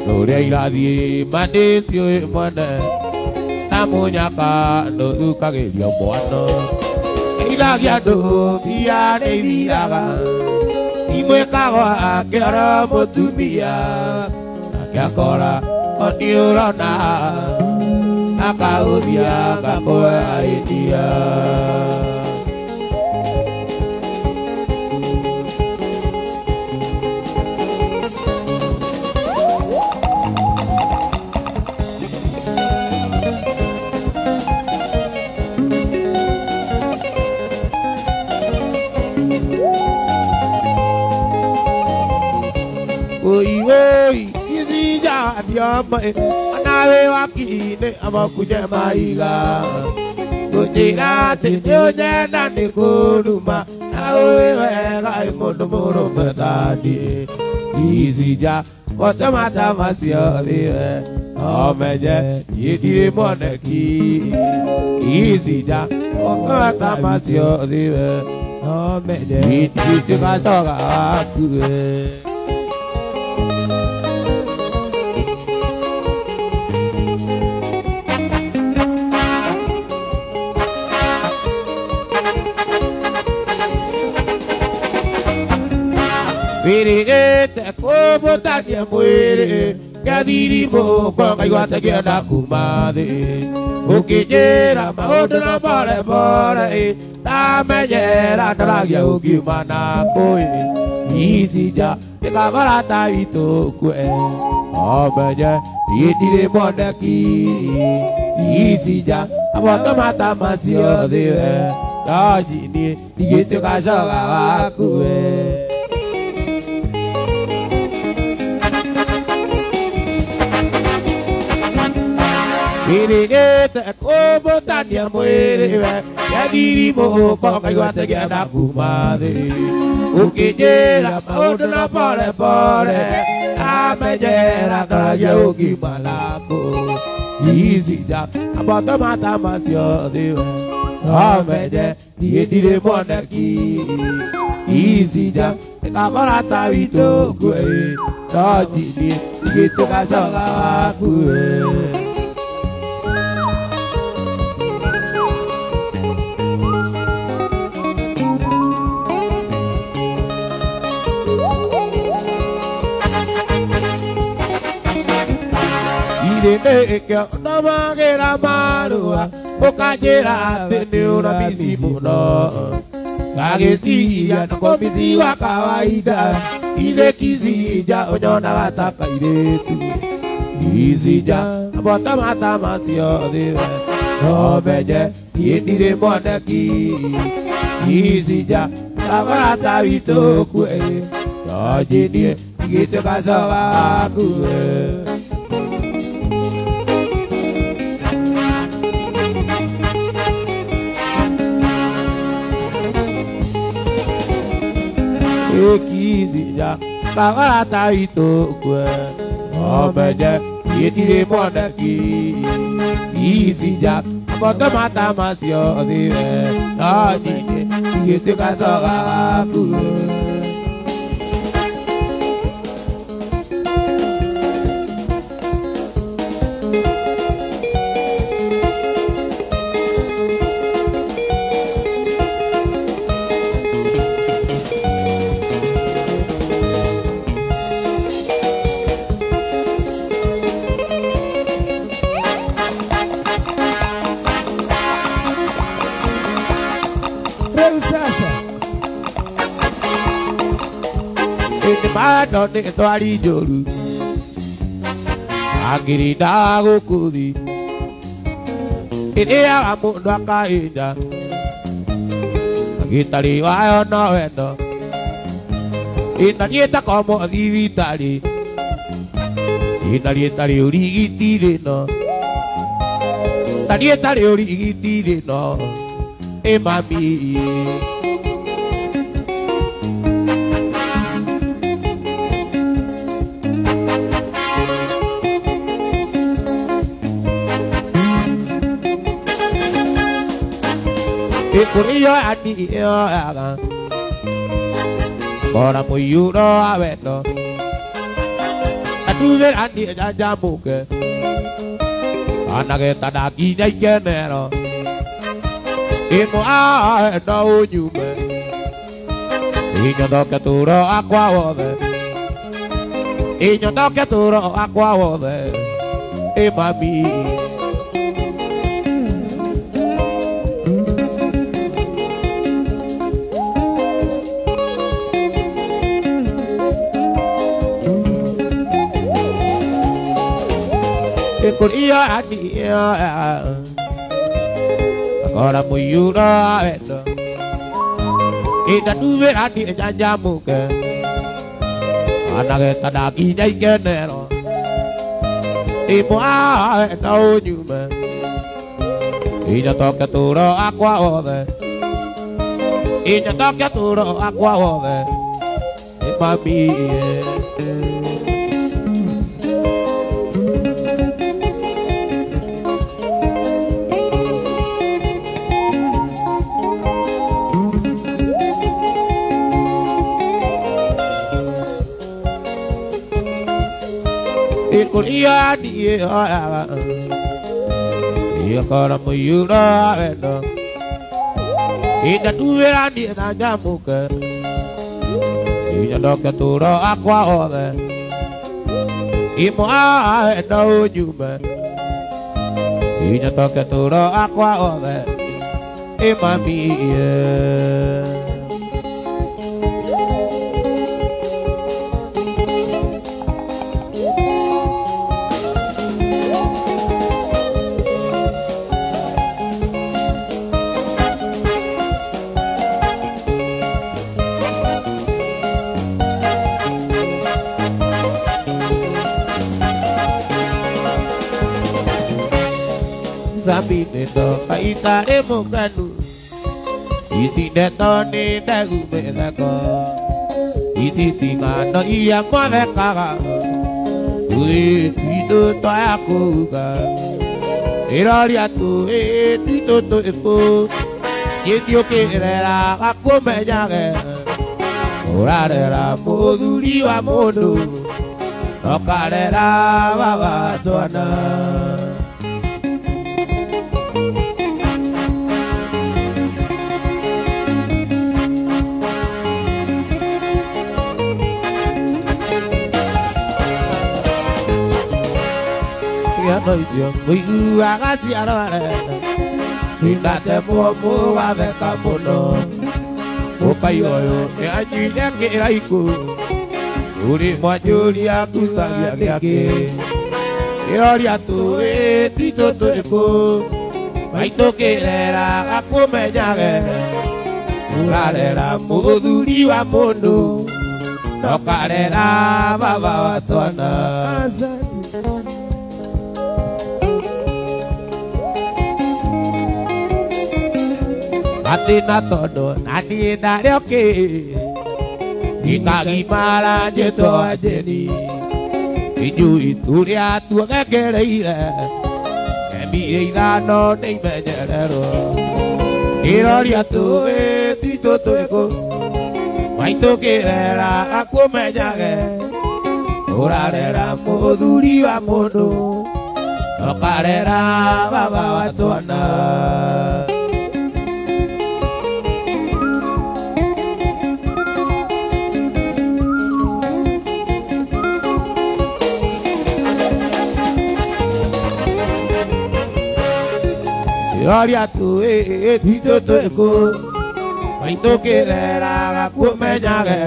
rũrĩa irathiĩ ma ndĩciũĩ mwene na mũnyaka ndũthukagĩrio mwana. Ithagia andũ mbia nĩ ithiraga imwĩkago akĩora mũtumia akĩakora o nĩ ũrona akaũthia akakwahĩtia. Oi oi izija abiyama anawe wakine amakuje maiga gutira te na ni kuruma awe wega mundu murume tani izija otemata masio liwe omenye yidire moneki izija otemata masio liwe omenye yidire kasoga akuwe. Wirigite kũbũtania mwĩrĩ ngathirimu ngaigua ta ngĩenda kuma thĩ ũkĩnjĩra maũndũ na pore pore ndamenyera ndoragia ũngiuma na kũĩ icinja ĩkabarata witũ kue omenye niĩ ndirĩ moneki icinja amotomata macio thĩwe ndoji niĩ ndigĩtuĩka coga wakuwe. Wirigite kũbũtania mwĩrĩ we ngathirimu ngaigua ta ngĩenda kuma thĩ ũkĩnjĩra maũndũ na pore pore amenyera ndoragia ũngiuma na kũ icinja amotomata macio thĩwe omenye niĩ ndirĩ moneki icinja ĩkabarata witũ kue ndoji niĩ ndigĩtuĩka coga wakuwe. Ike ndamagira marua ukanjira atĩ nĩ ũramici mũno ngagĩciria nĩkũmici wa kawaida ithe kicinja ũnyonaga ta kairĩtu icinja amotomata macio thĩwe nomenye niĩ ndirĩ moneki icinja kabarata witũ kue ndoji niĩ ndigĩtuĩka coga wakuwe. Ikizinja kabarata witũ kue omenye niĩ ndirĩ moneki icinja amotomata macio thĩwe ndoji niĩ ndigĩtuĩka coga wakuwe. Bado nĩ twari njũru angĩrinda gũkũthi ĩrĩaga mũndũ akaĩnja agĩtarĩ wayo no wendo ĩna niĩ takomo thibitarĩ ĩna niĩ tarĩ ũrigiti thĩno ta niĩ tarĩ ũrigiti thĩno ĩ mami. Ikuriyo ani iyo aga Kora muyuro awendo Atuve ani janjamuke Anageta na nginya ikenero Imo aenda unyume Inyondoke turo akwa wothe Inyondoke turo akwa wothe Imami Ikuria adia Agora muyura wendo Ida duwe adi janjamuke Anake tadagi jaikenero Imo aenda unyume Inyatoke turo akwa wothe Inyatoke turo akwa wothe Imami Ikuria dia Ia muyura wendo Ida duwe adi nanyamuke Inyondoke turo akwa wothe Imo aenda unyume Inyondoke turo akwa wothe Imami Sabine do kaitare mukanu Isi deto ni dagu melako Iti tingano iya mwavekaga Ui tuito to akuga Iraria tu e tuito to eko Yetio kerera akumenyage Urarera muthuri wa mundu Nokarera baba twana Indatemwo watheka mũno Ũkaigoyo nĩ anyuire kĩraiku Ũrĩ mwanjũria ngucagia gĩake Kĩroria tũĩ titũ tũrĩkũ Maitũ kĩrera gakũmenyage Ũrarera mũthuri wa mũndũ Nokarera baba wa twana Atina todo nani ndarioki Ikagimara njĩtwo Njeri Inyuĩ tũrĩa tuogekereire Kemi ithano nĩimenyererwo Kĩroria tũĩ titũ twĩkũ Maitũ kĩrera akũmenyage Ũrarera mũthuri wa mũndũ Nokarera baba wa twana Kĩroria tũĩ titũ twĩkũ Maitũ kĩrera gakũmenyage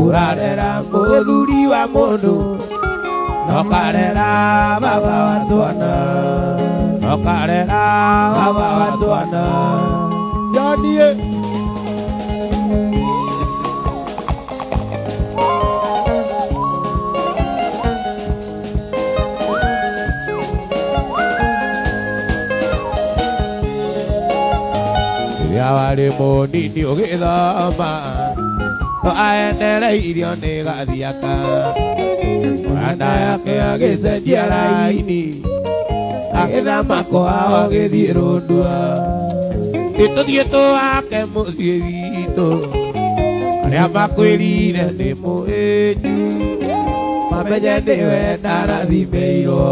Ũrarera mũthuri wa mũndũ Nokarera baba wa twana Nokarera baba wa twana Johnny Warĩ mũnini ũgĩthoma No aendereirio nĩ gathiaka Mũranda yake agĩcenjia raini Agĩthama kwao agĩthiĩ Rũndua Nĩtũthiĩ tũwake mũciĩ witũ Arĩa makwĩrire nĩ mũĩnju Mamenye nĩwe ndarathimĩirwo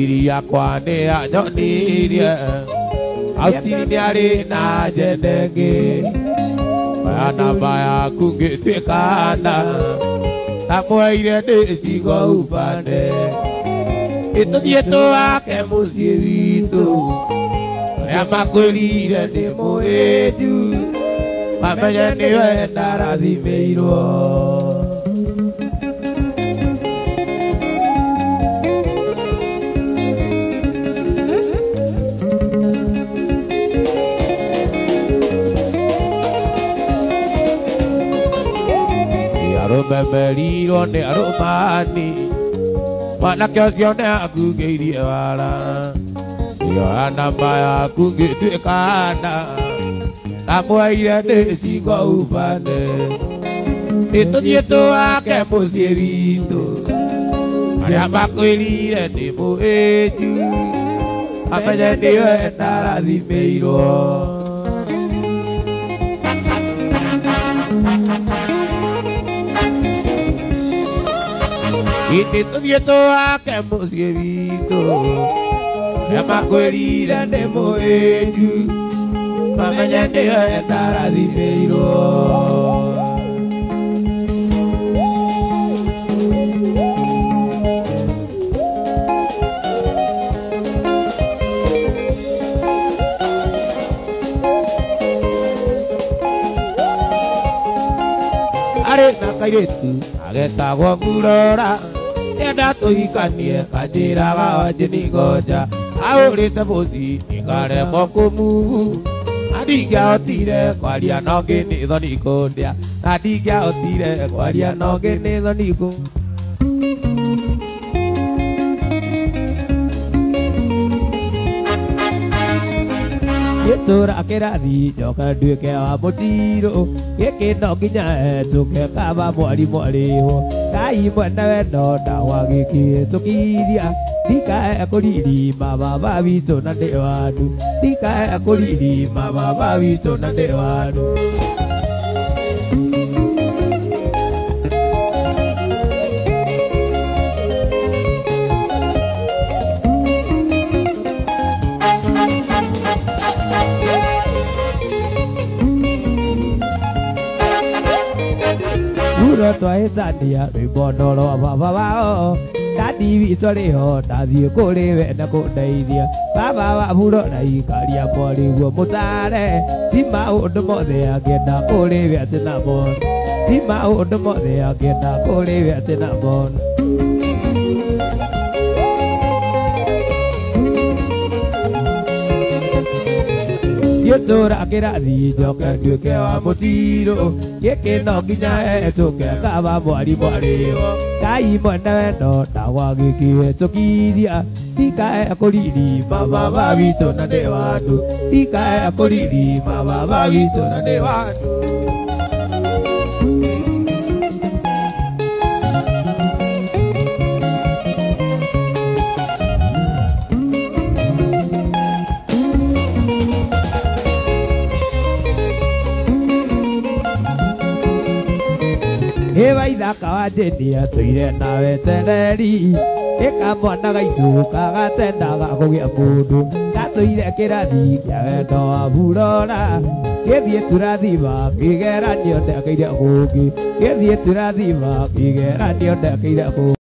Thiri yakwa nĩ anyonirie Austini nĩ arĩ na njende ĩngĩ. Oya namba yaku ngĩtuĩkana ndamweire ndĩ cigo upande. Ĩtũthiĩ tũwake mũciĩ witũ arĩa makwĩrire ndĩ mũhĩnju mamenye nĩwe ndarathimĩirwo. Arũme merirwo nĩ arũmani mwanake ũcio nĩ akungĩirie wara. Yoya namba yaku ngĩtuĩkana ndamweire ndĩ cigo upande. Ĩtũthiĩ tũwake mũciĩ witũ arĩa makwĩrire ndĩ mũhĩnju mamenye nĩwe ndarathimĩirwo. Ĩtĩ tũthiĩ tũwake mũciĩ witũ arĩa makwĩrire ndĩ mũhĩnju mamenye nĩwe ndarathimĩirwo. Arĩ na kairĩtu agetagwo Murora enda tũhikanie kanjĩraga wanjĩ nĩ ngoja ahũrĩte mũciĩ nĩngaremwo kũmuhu na ndingĩahotire kwaria nongĩ nĩ thoni kũndĩa na ndingĩahotire kwaria nongĩ nĩ thoni kũ. Gĩtũra kĩrathi njoke nduĩke wa mũtirũ gĩkĩ no nginya hetũke kaba mwarimũ arĩho Ngai mwene wendo ndawagĩkĩhĩtũkithia ndikae kũririma baba witũ na nĩ wandu ndikae kũririma baba witũ na nĩ wandu. Uro twahĩtania rwĩmbo no rwa baba wao dadi witũ arĩho ndathiĩ kũrĩ we na kũndeithia baba wa Buro na ikaria mwarĩguo mũtare ti maũndũ mothe angĩenda kũrĩ we atĩ namo ti maũndũ mothe angĩenda kũrĩ we atĩ namo. Gĩtũra kĩrathi njoke nduĩke wa mũtirũ gĩkĩ no nginya hetũke kaba mwarimũ arĩho Ngai mwene wendo ndawagĩkĩhĩtũkithia ndikae kũririma baba witũ na nĩ wandu ndikae kũririma baba witũ na nĩ wandu. Ĩwa ithaka wa njĩnia tũire na wetereri ĩka mwana gaitũ kagatendaga kũgĩa mũndũ gatũire kĩrathi kĩa wendo wa Burora gĩthiĩ tũrathima kĩgeranio ndekeire kũngĩ gĩthiĩ tũrathima kĩgeranio ndekeire kũngĩ.